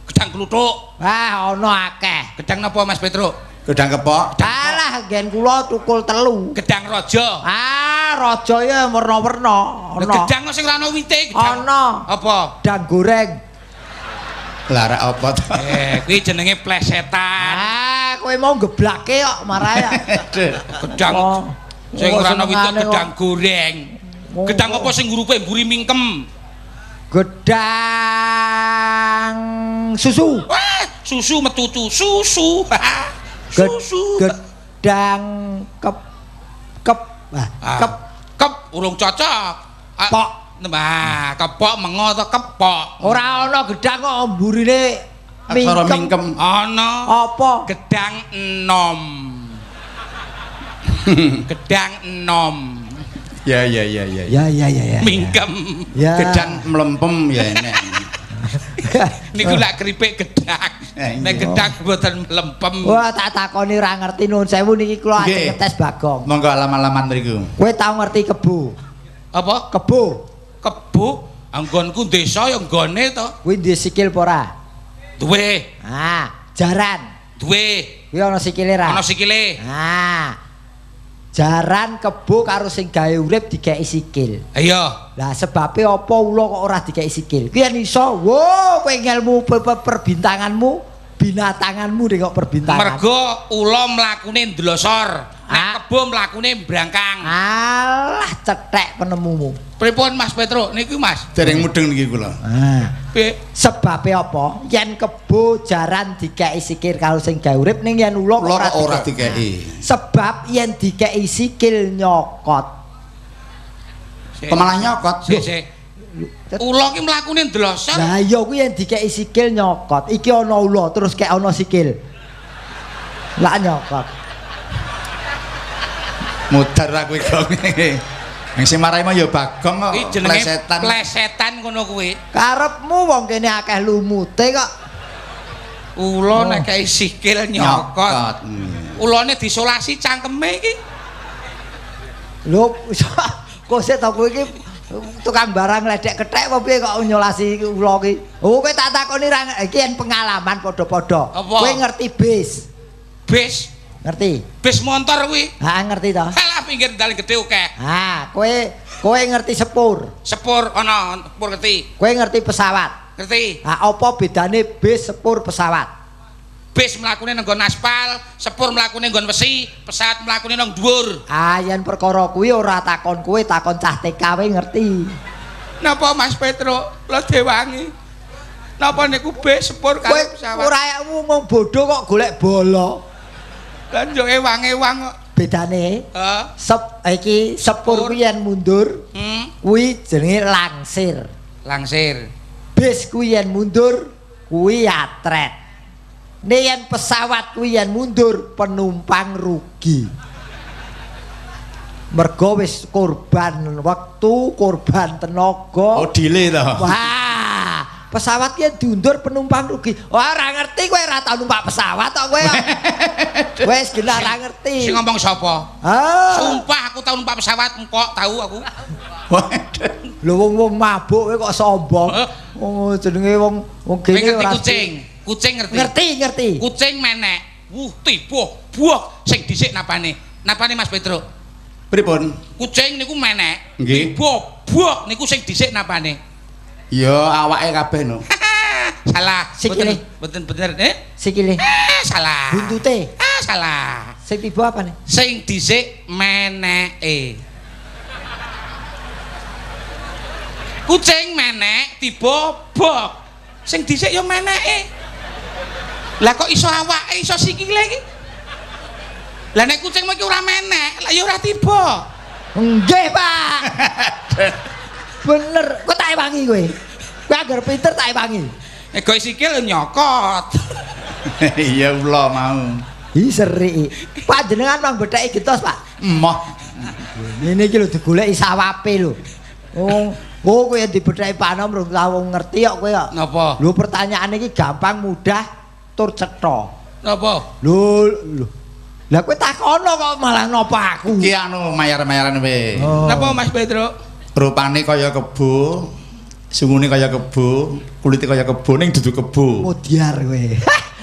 Gedang kluthuk. Wah, ana akeh. Gedang napa Mas Petro? Gedang kepok. Alah, nggen kula tukul telu. Gedang raja. Ah, raja ya werna-werna. Ana. Gedang kok sing ra ana wite, gedang. Ana. Apa? Gedang goreng. Lah rak apa to? Kuwi jenenge plesetan. Ah, kowe mau geblake kok marah ya. Gedang sing ora ana wite gedang goreng. Gedang apa sing ngurupe mburi mingkem? Gedang susu. Wah, susu metutu susu. Susu. Gedang kep kep kep kep urung cocok. Pok. Nah, kepok mengo to kepok. Ora ana gedang kok mburine aksara mingkem. Ana. Apa? Gedang enom. Gedang enom. Ya ya ya ya. Ya ya ya ya. Mingkem. Ya. Gedang mlempem ya enek. Niku lak keripik gedang. Nek gedang mboten mlempem. Wah, tak takoni ora ngerti nuwun sewu niki kula ajeng ngetes Bagong. Monggo alam-alaman mriku. Kowe tau ngerti kebo? Apa? Kebo. Kebo anggonku desa ya nggone to. Kuwi duwe sikil apa ora? Duwe. Ah, jaran. Duwe. Kuwi ana sikile ra? Ana sikile. Ah. Jaran kebo karo sing gawe urip dikeki sikil. Iya. Lah sebabe apa ula kok ora dikeki sikil? Kuwi yen iso, wo kowe ngelmu perbintanganmu, binatanganmu deh kok perbintangan. Mergo ula mlakune ndlosor, nek kebo mlakune mbrangkang. Alah cethek penemumu. Pripun Mas Petro niku Mas? Dereng mudeng niki kula. Ah. Piye? Sebabe apa? Yen kebo jaran dikeki sikil karo sing gawe urip ning yen ula kok ora dikeki. Sebab yen dikeki sikil nyokot. Kok malah nyokot? Sik sik. Ula ki mlakune ndlosor. Lah iya kuwi yen dikeki sikil nyokot. Iki ana ula terus kek ana sikil. Lah nyokot. Mudar aku iki. Sing marai mah ya Bagong kok. Iki jenenge plesetan. Plesetan ngono kuwi. Karepmu wong kene akeh lumute kok. Ula nek kei sikil nyokot. Ulane disolasi cangkeme iki. Lho, kok sik to kowe iki tukang barang ledek kethek apa piye kok nyolasi ula ki? Oh, kowe tak takoni ra iki yen pengalaman padha-padha. Kowe ngerti bis? Bis? Ngerti? Bis motor kuwi. Ha ngerti to. Halah pinggir dalan gedhe akeh. Ha, kowe ngerti sepur. Sepur ana, sepur ngerti. Kowe ngerti pesawat. Ngerti. Ha apa bedane bis, sepur, pesawat? Bis mlakune nang nggon aspal, sepur mlakune nggon wesi, pesawat mlakune nang dhuwur. Ah, yen perkara kuwi ora takon kowe, takon cah TK wae ngerti. Napa Mas Petro? Kula dewangi. Napa niku bis, sepur karo pesawat? Ora wong bodho kok golek bola. Lah yo ewang-ewang kok. Bedane? Heeh. Iki sepur kuwi yen mundur, kuwi jenenge langsir. Langsir. Bis kuwi yen mundur, kuwi atret. Nek yen pesawat kuwi yen mundur, penumpang rugi. Mergo wis korban wektu, korban tenaga. Oh, delay to. Wah, pesawat ki diundur penumpang rugi. Wah, ora ngerti kowe ora tau numpak pesawat kok kowe. Wis gila ora ngerti. Sing ngomong sapa? Ah. Sumpah aku tau numpak pesawat, engkok tau aku. Lho wong-wong mabuk kowe kok sombong. Wong jenenge wong wong kene ora kucing. Kucing ngerti. Ngerti, ngerti. Kucing menek. Wuh, tiba, buah sing dhisik napane. Napane Mas Petruk? Pripun? Kucing niku menek. Nggih. Tiba, buah niku sing dhisik napane. Ya awake kabeh no. Salah. Sikile. Mboten bener, eh? Sikile. Salah. Buntute. Salah. Sing tiba apane? Sing dhisik meneke. Kucing menek tiba bok. Sing dhisik ya meneke. Lah kok iso awake iso sikile iki? Lah nek kucing iki ora menek, lah ya ora tiba. Nggih, Pak. Bener, kok tak ewangi kowe. Kowe anggar pinter tak ewangi. Nek goe sikil nyokot. Iya ula mau. Ih seri. Panjenengan mang betheki gentos, Pak. Emoh. Ngene iki lho digoleki sawape lho. Oh, oh kowe dibetheki panom rung tau ngerti kok kowe kok. Napa? Lho pertanyaan iki gampang mudah tur cetha. Napa? Lho lho. Lah kowe takono kok malah napa aku. Iki anu mayar-mayaran kowe. Oh. Napa Mas Petruk? Rupane kaya kebo, sungune kaya kebo, kulite kaya kebo ning dudu kebo. Modiar kowe.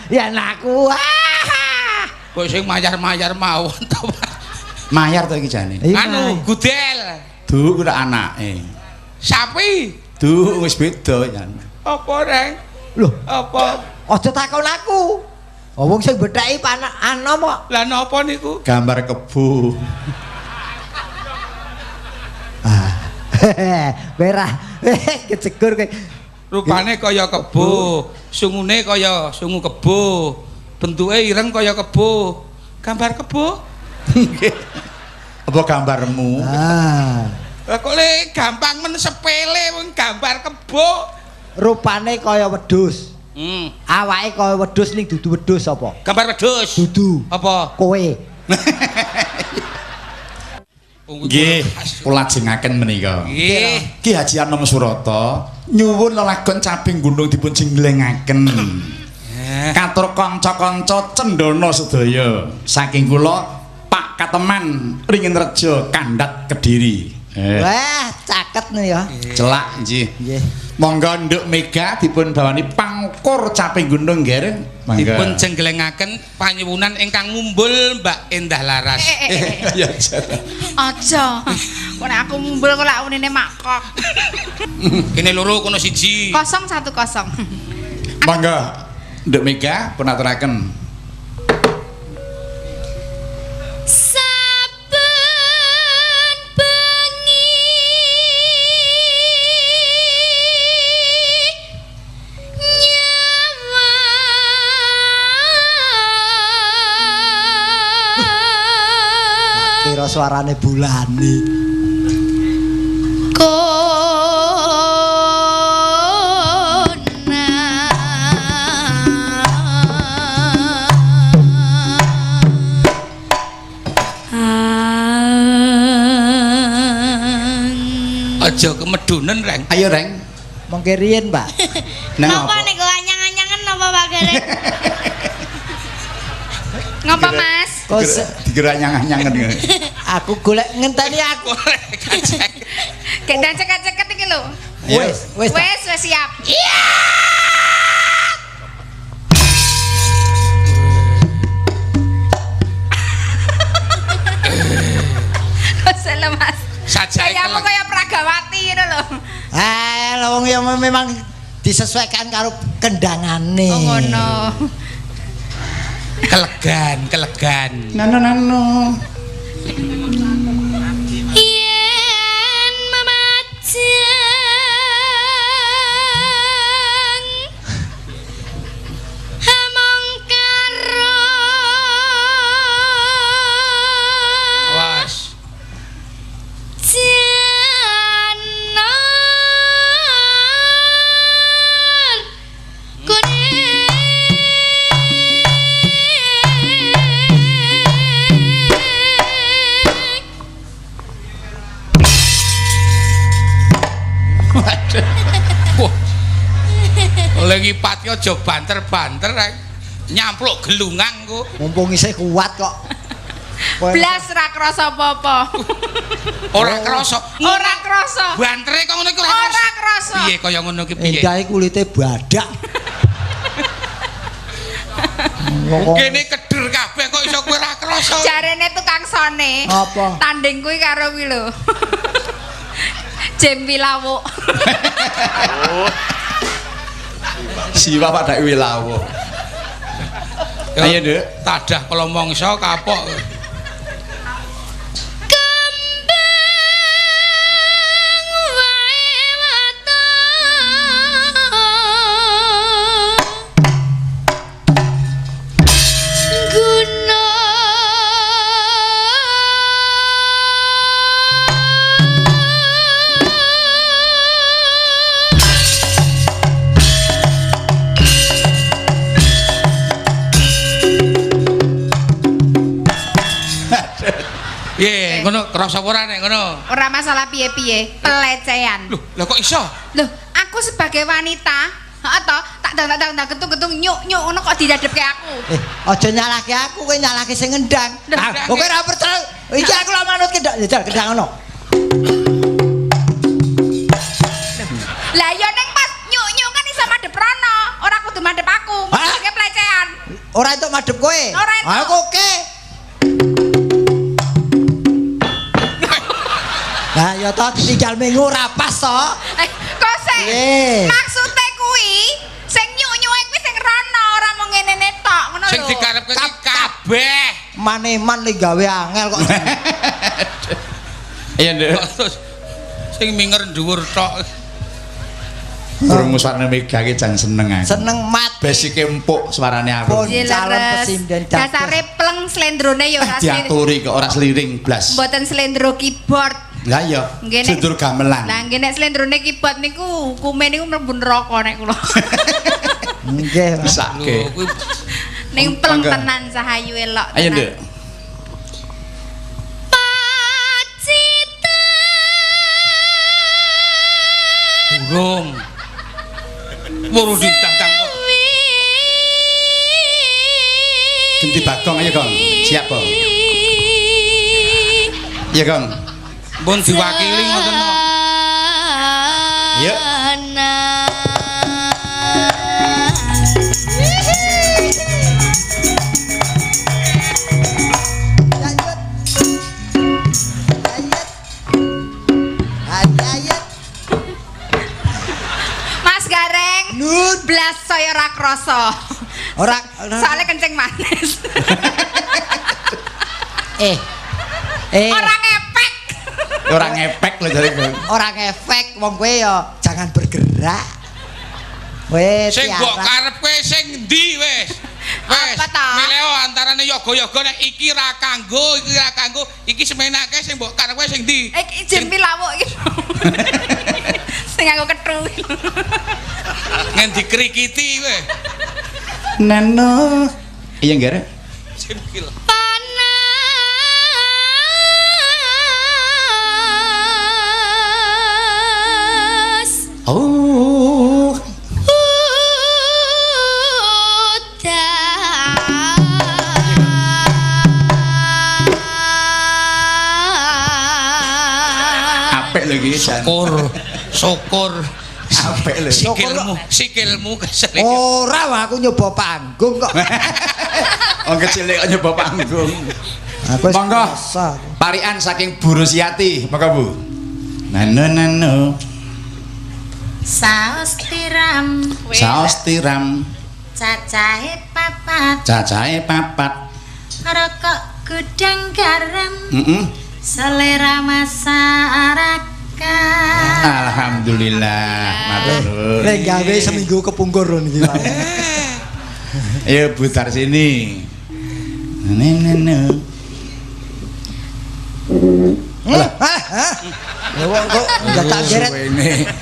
Ya anakku. Kok sing mayar-mayar mawon to, Mas. Mayar to iki jane. Anu gudel. Du kuwi anake. Sapi. Du wis beda jan. Apa reng? Lho, apa? Aja takon aku. Wong sing betheki anom kok. Lah napa niku? Gambar kebo. Ah. Merah. Kejegur kowe. Rupane kaya kebo, sungune kaya sungu kebo, bentuke ireng kaya kebo. Gambar kebo? Nggih. Apa gambarmu? Ah. Lah kok le gampang men sepele wong gambar kebo. Rupane kaya wedhus. Awake kaya wedhus ning dudu wedhus apa? Gambar wedhus. Dudu. Apa? Kowe. Nggih, kula lajengaken menika. Nggih. Ki Haji Anom Surata nyuwun lelagon caping gunung dipun jenglengaken. Katur kanca-kanca cendana sedaya. Saking kula Pak Kateman Ringinrejo Kandhat Kediri. Wah, caket nih ya. Celak nggih. Nggih. Monggo Nduk Mega dipun bawani pangkur caping gunung nggih. Dipun jenglengaken panyuwunan ingkang ngumbul Mbak Endah Laras. Ya aja. Kok nek aku ngumbul kok lak unine makok. Kene loro kono siji. 010. Monggo Nduk Mega pun aturaken. Suarane bulane. Aja kemedunen, Reng. Ayo, Reng. Mongke riyen, Pak. Napa niku anyang-anyangan napa Pak Gareng? Ngapa, Mas? Kok dikira anyang-anyangan. Aku golek ngenteni aku. Gek ceket-ceket iki lho. Wis, wis. Wis, wis siap. Iya. Salah, Mas. Kayamu kaya Pragawati ngono lho. Eh, lha wong ya memang disesuaikan karo kendangane. Oh ngono. Kelegan, kelegan. Nano nano. Yen memajang among karo awas janar kuning nyipat ki aja banter-banter nyampluk gelungang kok. Mumpung isih kuat kok. Blas ra krasa apa-apa. Ora krasa. Ora krasa. Bantere kok ngono iku ora krasa. Ora krasa. Piye kaya ngono ki piye? Endahe kulite badak. Kene keder kabeh kok iso kowe ora krasa. Jarene tukang sone. Apa? Tanding kuwi karo kuwi lho. Jem Wilawuk. Siwa padake Wilawuk. Ayo, Nduk. Tadah kala mangsa kapok. Piye ngono krasa ora nek ngono? Ora masalah piye-piye, pelecehan. Lho, lha kok iso? Lho, aku sebagai wanita, heeh to, tak dang-dang getung-getung nyuk-nyuk ngono kok didadepke aku. Aja nyalahke aku, kowe nyalahke sing ngendang. Kowe ora percaya. Iki aku lak manut kendang, jajal kendang ngono. Lah ya ning pas nyuk-nyuk kan iso madhep rono, ora kudu madhep aku. Maksudnya pelecehan. Ora entuk madhep kowe. Ora entuk. Aku oke. Nah, ya toh ditinggal minggu ora pas to. Kok sik maksude kuwi sing nyuk-nyuke kuwi sing rono ora mung ngene-ngene tok ngono lho. Sing dikarepke iki kabeh. Maneman li gawe angel kok. Iya, Nduk. Sing minger dhuwur tok. Krungu suarane Mega ki jan seneng aku. Seneng mat. Basike empuk suarane aku. Calon pesinden dasare pleng slendrone ya ora diaturi kok ora sliring blas. Mboten slendro keyboard. Lah iya, slendro gamelan. Lah nggih nek slendrone keyboard niku hukume niku mlebu neraka nek kula. Nggih, mesake. Ning pleng tenan sahayu elok. Ayo, Nduk. Pacitan. Durung. Wuru ditantang kok. Genti Bagong ayo, Gong. Siap, Gong. Iya, Gong. Pun diwakili ngoten kok. Iya. Mas Gareng, blas saya ora krasa. Ora soalnya kencing manis. Ora ngepek. Ora ngepek lho jare kowe. Ora ngefek wong kowe ya jangan bergerak. Kowe sing mbok karepke sing endi wis? Wis. Milih antarane yoga-yoga nek iki ra kanggo, iki ra kanggo, iki semenake sing mbok karepke sing endi? Iki jempi lawuk iki. Sing aku ketru. Ngendi krikiti kowe? Nano. Iya nggih, Rek. Jempil. Panas. Oh. Udan. Apik lho iki. Syukur. Syukur. Apik lho. Sikilmu kesel. Ora, aku nyoba panggung kok. Wong kecil kok nyoba panggung. Aku monggo. Parikan saking Bu Rusiati, monggo Bu. Nano nano. Saos tiram. Saos tiram. Cacahe papat. Cacahe papat. Rokok gudang garam. Selera masyarakat. Alhamdulillah. Matur nuwun. Nek gawe seminggu kepungkur niki. Ayo Bu Tarsini. Nene. Lah, hah? Lha kok dadak geret.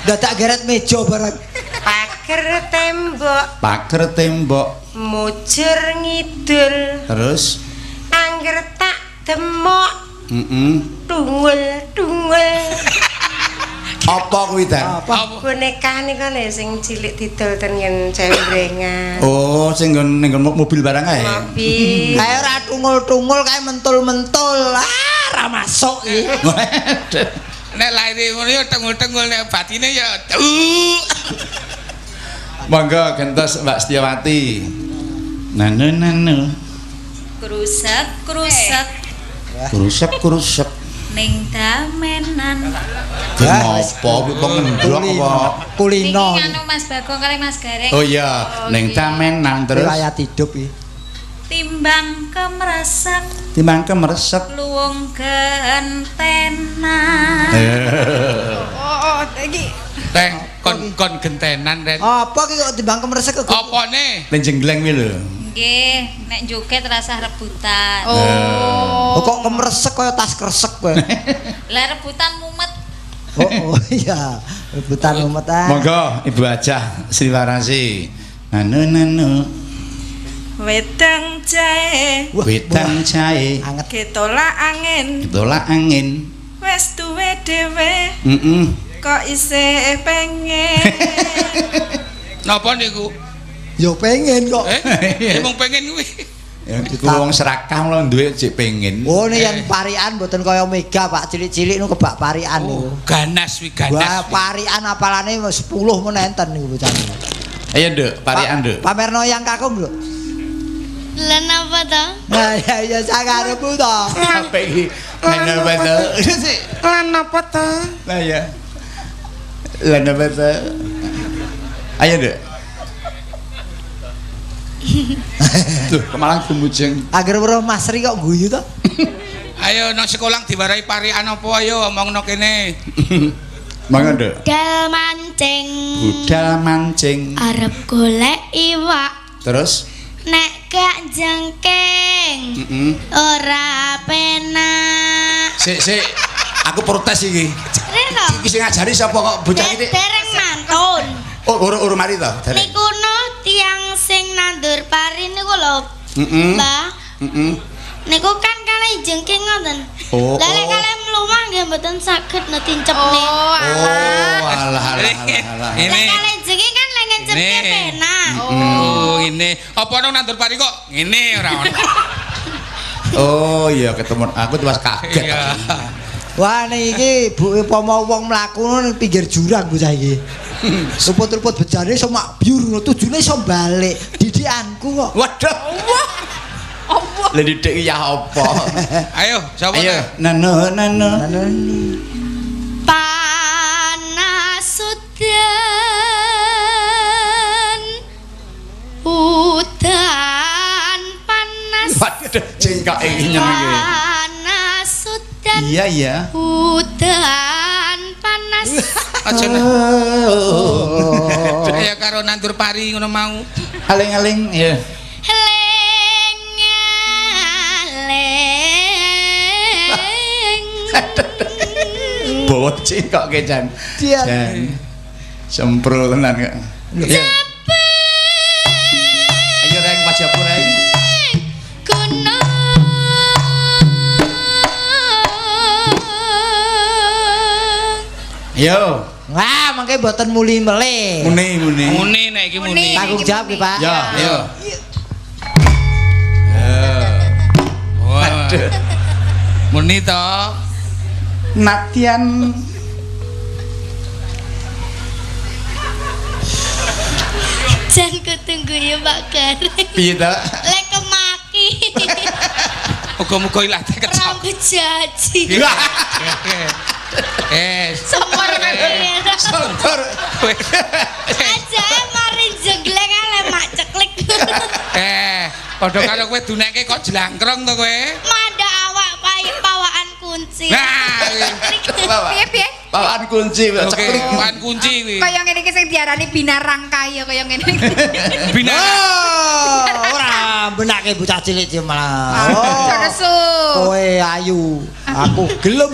Dadak geret meja barang. Pager tembok. Pager tembok. Mujur ngidul. Terus angger tak demok. Heeh. Tungul-tungul. Apa kuwi, Dan? Apa? Boneka nika lho sing cilik didol ten ngen cembrengan. Oh, sing nggon ning mobil barang kae. Mobil. Kae ora tungul-tungul kae mentul-mentul. Ah, ora masuk iki. Nek lahir ngono ya tengul-tengul nek batine ya. Monggo gentos Mbak Setiawati. Nanu nanu. Krusek krusek. Krusek krusek. Ning damenan. Ngopo kuwi pengendhok apa? Kulino. Niki anu Mas Bagong kali Mas Gareng. Oh iya, ning damenan terus. Riwayat hidup iki. Timbang kemresek. Timbang kemresek. Luwung gentenan. Oh, iki Teh kon gentenan Ren. Apa ki kok timbang kemresek kok? Apane? Ning jenggleng kuwi lho. Nggih, nek joget rasah rebutan. Oh. Kok kemresek kaya tas kresek kowe. Lah rebutan mumet. Oh, oh iya, rebutan mumet ah. Monggo Ibu Hajah Sri Warasi. Nanu nanu. Wedang jahe. Wedang jahe. Anget. Ketolak angin. Ketolak angin. Wes duwe dhewe. Heeh. Kok isih pengen. Napa niku? Ya pengen kok. Eh, mung pengen kuwi. Ya iku wong serakah lho duwe cek pengen. Oh, ini yang parian mboten kaya Mega, Pak. Cilik-cilik niku kebak parian niku. Ganas kuwi, ganas. Wah, parian apalane 10 men enten niku bocah. Ayo, Nduk, parian, Nduk. Pamerno yang kakung, Nduk. Lah napa to? Nah, ya ya sakarepmu to. Apa iki? Lah napa to? Lah napa to? Lah ya. Lah napa to? Ayo, Nduk. Duh, kemalang gumujeng. Agar weruh Mas Sri kok guyu to? Ayo nang sekolah diwarai parian apa ayo omongno kene. Monggo, Nduk. Budal mancing. Budal mancing. Arep golek iwak. Terus nek gak jengking. Ora penak. Sik, sik. Aku protes iki. Reno. Iki sing ngajari sapa kok bocah iki? Dereng mantun. Oh, urung mari to? Niku no tiyang sing nandur pari niku lho. Heeh. Mbah. Heeh. Niku kan kalih jengking ngoten. Oh. Lah lek kalih mlumah nggih mboten saged netincepne. Oh, alah. Oh, alah. Lek kalih jengking kan lek ngencepke penak. Oh, ngene. Apa nang nandur pari kok ngene ora ono. Oh iya ketemu aku tuh kaget. Wah niki Bu upama wong mlaku nang pinggir jurang bocah iki. Luput-luput bejane iso makbyur ngono tujune iso balik. Didikanku kok. Waduh. Apa? Lah didik iki ya apa? Ayo, sapa? Ayo, nano nano. Panas udan. Udan panas. Waduh, jengkok iki nyen iki. Panas udan. Iya, iya. Udan panas. Aja. Ya karo nandur pari ngono mau. Aling-aling ya. Ling aling. Bawa cingkok ke Jan. Jan. Sempro tenan kok. Ayo reng pajapu reng. Gunung. Yo. Wah, mangke mboten muli melih. Muni muni. Muni nek iki muni. Tanggung jawab ki, Pak. Ya, yo. Waduh. Muni to. Natian Jan kutunggu ya Pak Gareng. Piye to? Lek kemaki. Muga-muga ilah kecap. Rambut jaji. Sempur Sempur. Aja mari jeglek ale mak ceklik. Padha karo kowe duneke kok jlangkrong to kowe? Manda awak pawaan kunci. Nah, piye-piye? Pawaan kunci, ceklik. Pawaan kunci kuwi. Kaya ngene iki sing diarani binarangkaya kaya ngene iki. Binarang. Ora benake bocah cilik iki malah. Oh, nesu. Kowe ayu, aku gelem.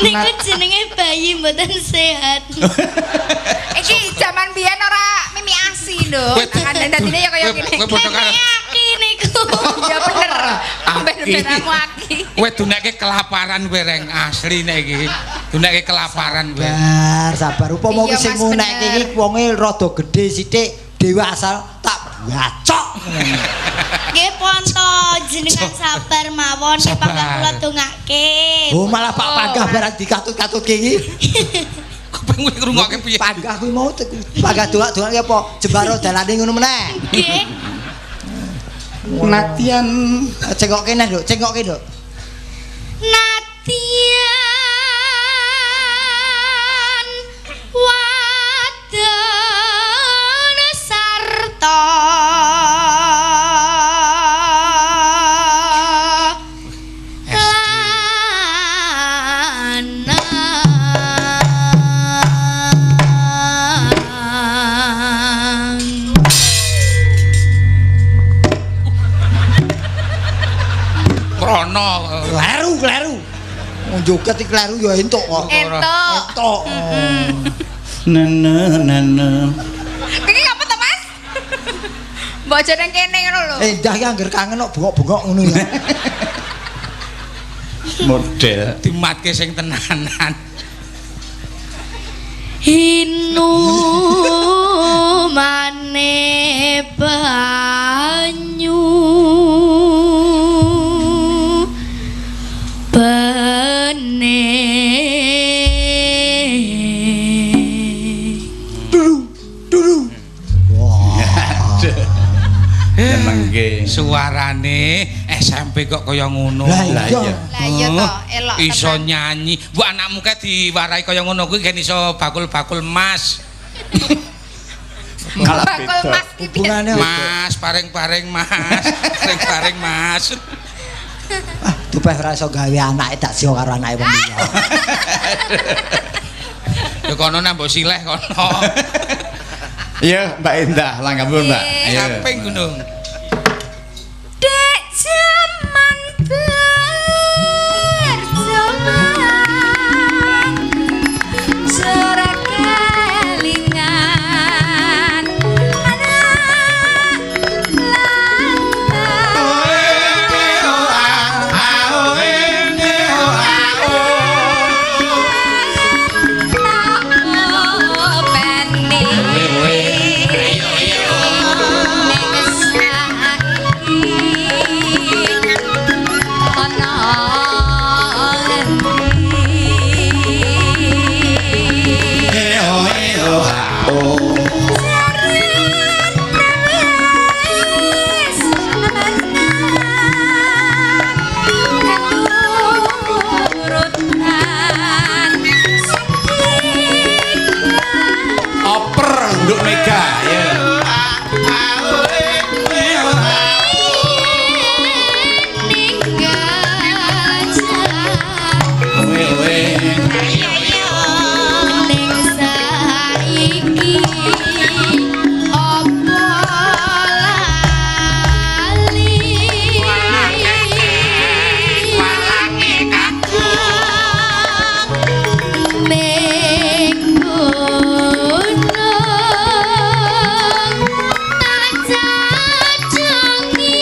Niku jenenge bayi mboten sehat. Iki jaman biyen ora mimi asi lho. Kandhane dadine ya kaya ngene. Kowe padha karo mimi aki niku. Ya bener. Benderamu aki. Kowe duneke kelaparan kowe reng asli nek iki. Duneke kelaparan kowe. Sabar, sabar. Upama Iya, ki sing Mas, ngunekke bener. iki wonge rada gedhe sithik, dewasa tak bacok. Nggih pon to jenengan sabar mawon nek Sabar. panggah kula dongake. Oh, malah Pak Panggah barang dikatut-katutke iki. Kepengin ngrungokke piye? Panggah kuwi mau panggah dongak-dongake apa? Jembaro dalane ngono meneh. Nggih. Natian Cengokke neh, Nduk, cengokke, Nduk. Natian wadon sarta lanang. Krono. Kleru, kleru. Wong joget iki kleru ya entuk kok. Entuk. Entuk. nene nene. Iki apa to, Mas? Mbok aja nang kene ngono lho. Endah ki angger kangen kok bengok-bengok ngono ya. Model Dimatke sing tenanan. Hinumane banyu bening. Dulu, dulu. nyenengke. Suarane SMP kok kaya ngono. Lah Lah iya. iya. Lah iya to, elok Iso tenan. nyanyi. Bu anakmu kae diwarai kaya ngono kuwi gen iso bakul-bakul mas. Malah Bakul beda. Mas ki piye? Hubungane apa? Mas, paring-paring mas, paring-paring mas. Ah, dupeh ora iso gawe anake tak sio karo anake wong liya. Ya kono nambah sileh kono. Iya, Mbak Endah, langgamun, Mbak. Iya. Ayo. Samping gunung. Dek jaman berjaman Ora kelingan anak Oper Nduk Mega, ya. Owe owe. Ning saiki apa lali ning gunung tak jajungi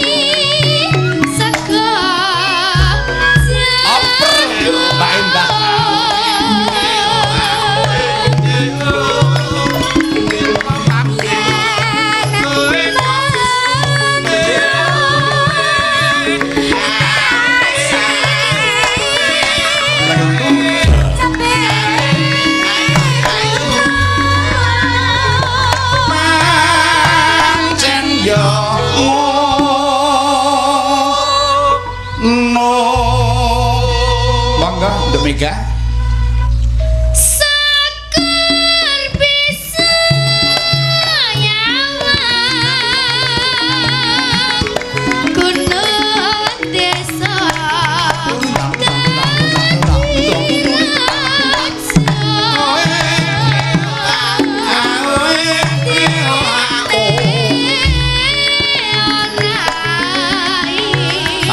sego Oper Mbak Endah. Pancen yo ngono. Monggo Nduk Mega. Seger bisa yawang gunung desa dadi raja.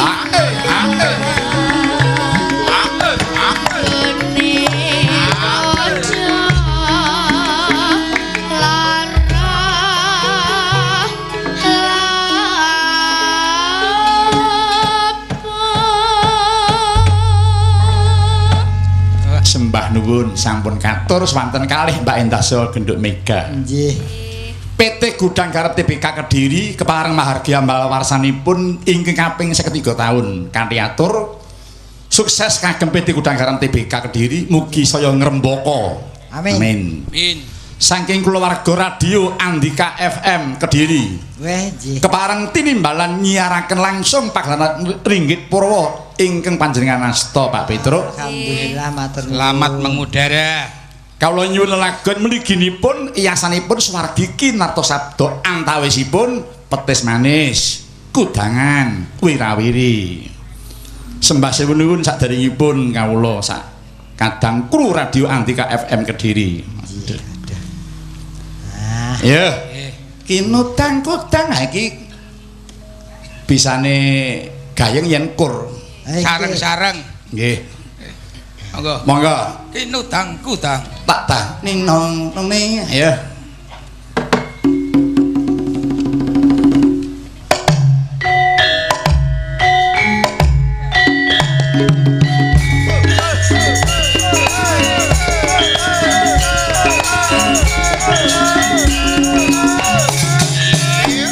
Ah, eh, ah, eh. Ah, eh, ah, eh. sampun katur swanten kalih Mbak Endah saha Genduk Mega. Nggih. PT Gudang Garam TBK Kediri kepareng mahargya ambal warsanipun ingkang kaping 53 taun kanthi atur sukses kagem PT Gudang Garam TBK Kediri mugi saya ngrembaka. Amin. Amin. Amin. Saking kulawarga radio Andika FM Kediri. Weh, nggih. Kepareng tinimbalan nyiaraken langsung pagelaran Ringgit Purwa ingkang panjenengan asta Pak Petruk. Alhamdulillah matur nuwun. Selamat mengudara. Kawula nyuwun lelagon mliginipun iyasanipun swargi Kinartosabda antawisipun petis manis, kudangan, wirawiri. Sembah sewun saderengipun kawula sak kadang kru radio Andika FM Kediri. Ah. Ya. Kinutang kudang iki bisane gayeng yen kur. Sareng-sareng. Nggih. Monggo. Monggo. Kinutang kudang. Tak tah ninong ning ya.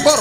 Kur.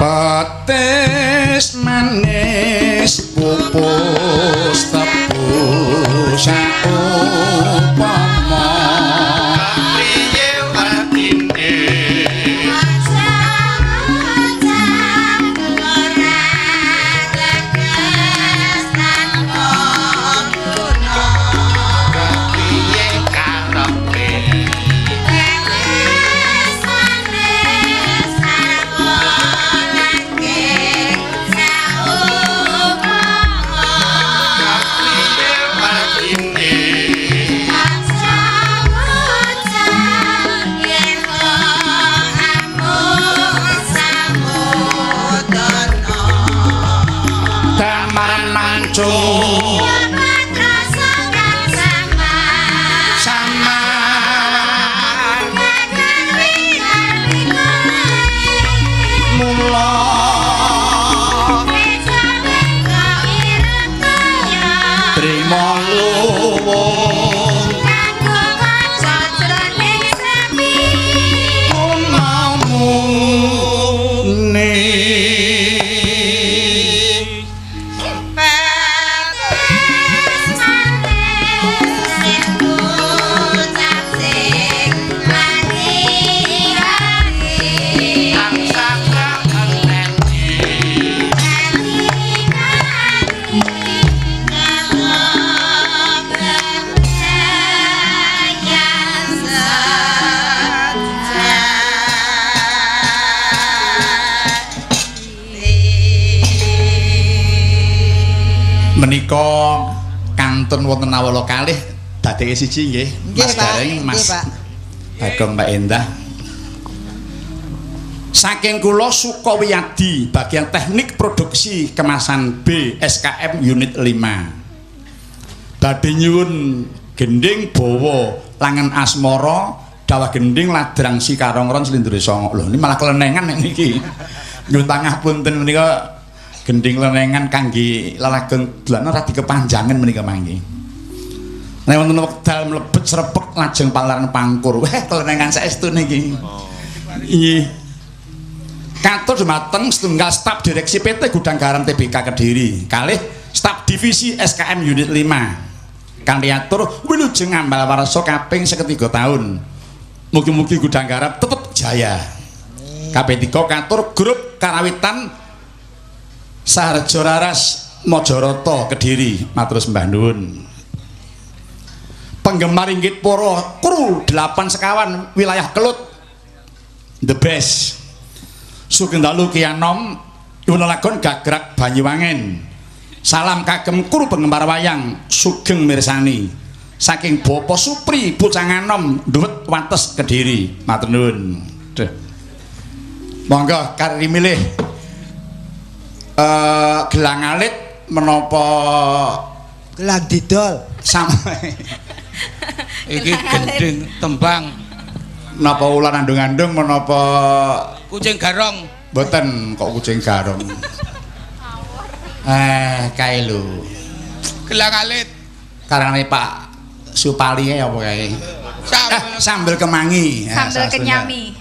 Petis manis pupus tebu saupama priye watine priye karepe damaran mancung sama mula trima luwung umamune. Menika kantun wonten nawala kalih Dadeke siji nggih, Mas Gareng, Mas Bagong, Mbak Endah. Saking kula Sukawiyadi, bagian teknik produksi kemasan B SKM unit 5. Badhe nyuwun gending bawa langen asmara, dawah gending ladrang si karongron slindre songo. Lho, ini malah kelenengan nek niki. Nyuwun pangapunten menika gending lenengan kangge lelagon dolana radi kepanjangan menika mangke. Nek wonten wekdal mlebet srepek lajeng palaran pangkur. Wah, kelenengan saestu niki. Nggih. Katur dumateng setunggal staf direksi PT Gudang Garam TBK Kediri, kalih staf divisi SKM unit 5. Kanthi atur wilujeng ambal warsa kaping 53 taun. Mugi-mugi Gudang Garam tetep jaya. KB3 katur grup Karawitan Saharjo Raras Mojoroto Kediri. Matur sembah nuwun. Penggemar Inggit Poro kru 8 sekawan wilayah Kelut the best. Sugeng dalu Kianom nyuwun lagon Gagrak Banyuwangen. Salam kagem kru penggemar wayang sugeng mirsani. Saking Bapak Supri Pucanganom Duwet Wates Kediri. Matur nuwun. Duh. Monggo kari milih gelang alit menapa gelang didol sama iki gending tembang napa ular andung-andung menapa kucing garong? Mboten kok kucing garong. Kae lho. Gelang alit karangane Pak Supali apa kae? Sambel kemangi, sambel kenyami.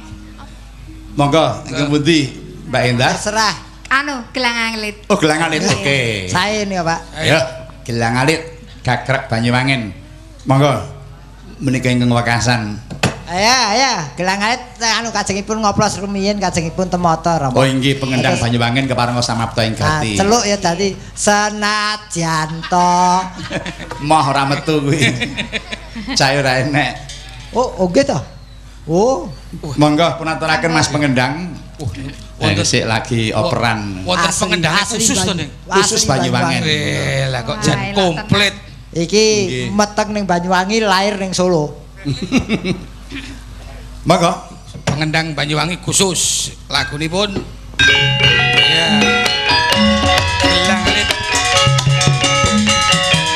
Monggo ingkang pundi Mbak Endah? Terserah. Anu, gelang alit. Oh, gelang alit. Oke. Sae nih, Pak. Ayo, gelang alit Gagrak Banyuwangen. Monggo. Menika ingkang wekasan. Ayo, ayo, gelang alit anu kajengipun ngoplos rumiyin kajengipun temata Rama. Oh, inggih pengendang Banyuwangen keparenga samapta ing gati. Celuk ya dadi senajan to. Moh ora metu kuwi. Cahe ora enek. Oh, nggih to. Oh, monggo pun aturaken Mas pengendang. Wonten sik lagi operan. Wonten pengendang khusus to, Ning. Khusus Banyuwangen. Lah kok jan komplit. Iki meteng ning Banyuwangi, lahir ning Solo. Monggo pengendang Banyuwangi khusus lagunipun. Ya. Gelang alit.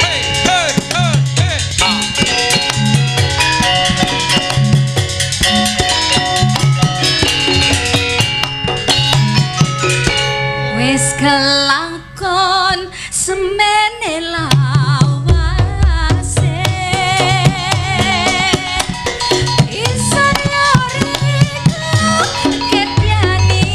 Hey, hey, hey, hey. Wis kelakon semene lawase isun yoriku ketyani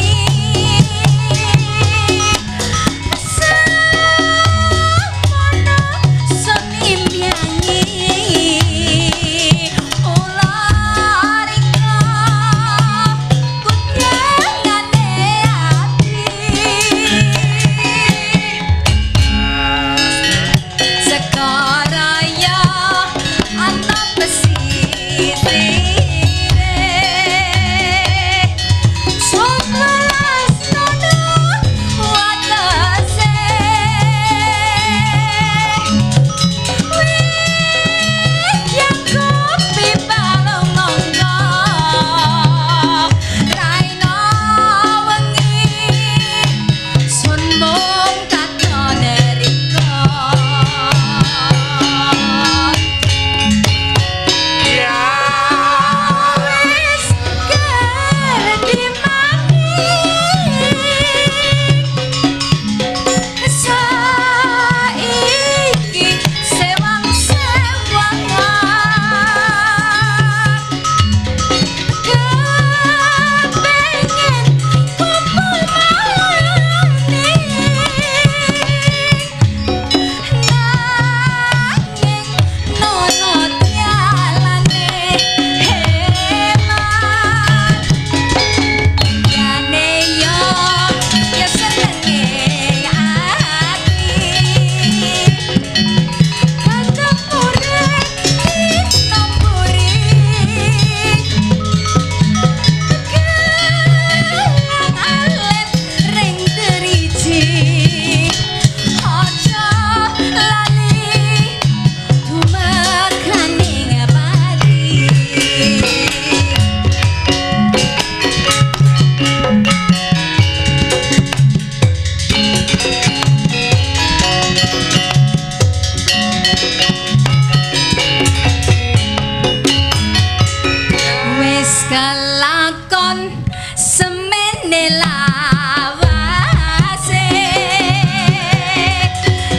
Kelakon semene lawase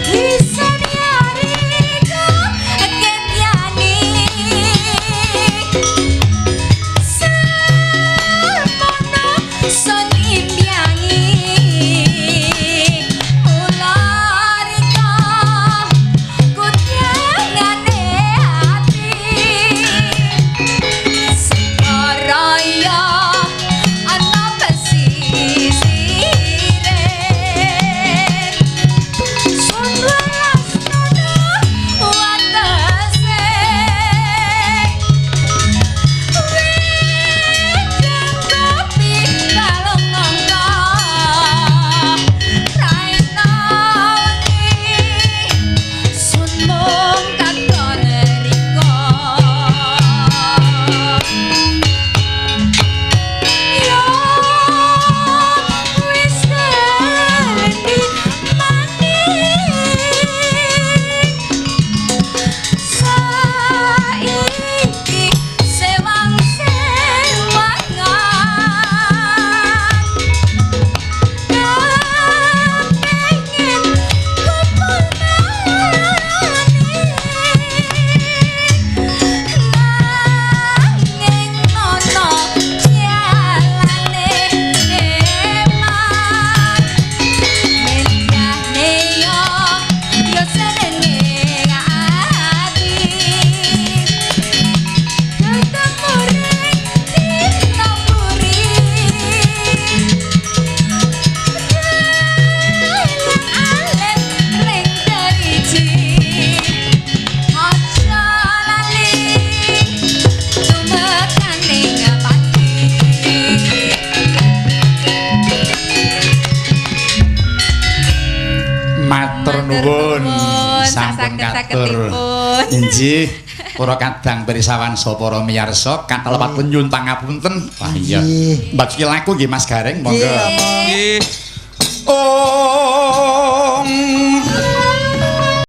isun yariku ketyani semono sun imyangi mula rika kutyangane ati Raya ana pesisire sun welas nono watese wedang kopi balung angka raina wengi sun mung katon rika. Yo wis ngendi maning saiki sewang sewangan kepengin kumpul maning nanging ana jalane eman menjane yo yo senenge ati ketemu ring dina puri alit ring deriji aja lali tumekane pati. Matur nuwun sampun katur. Saking-saketipun. Inggih, para kadang pirsawan saha para miyarsa kathah lepatipun nyuwun pangapunten. Wah iya. Nggih. Mbak laku nggih Mas Gareng, monggo. Nggih. Om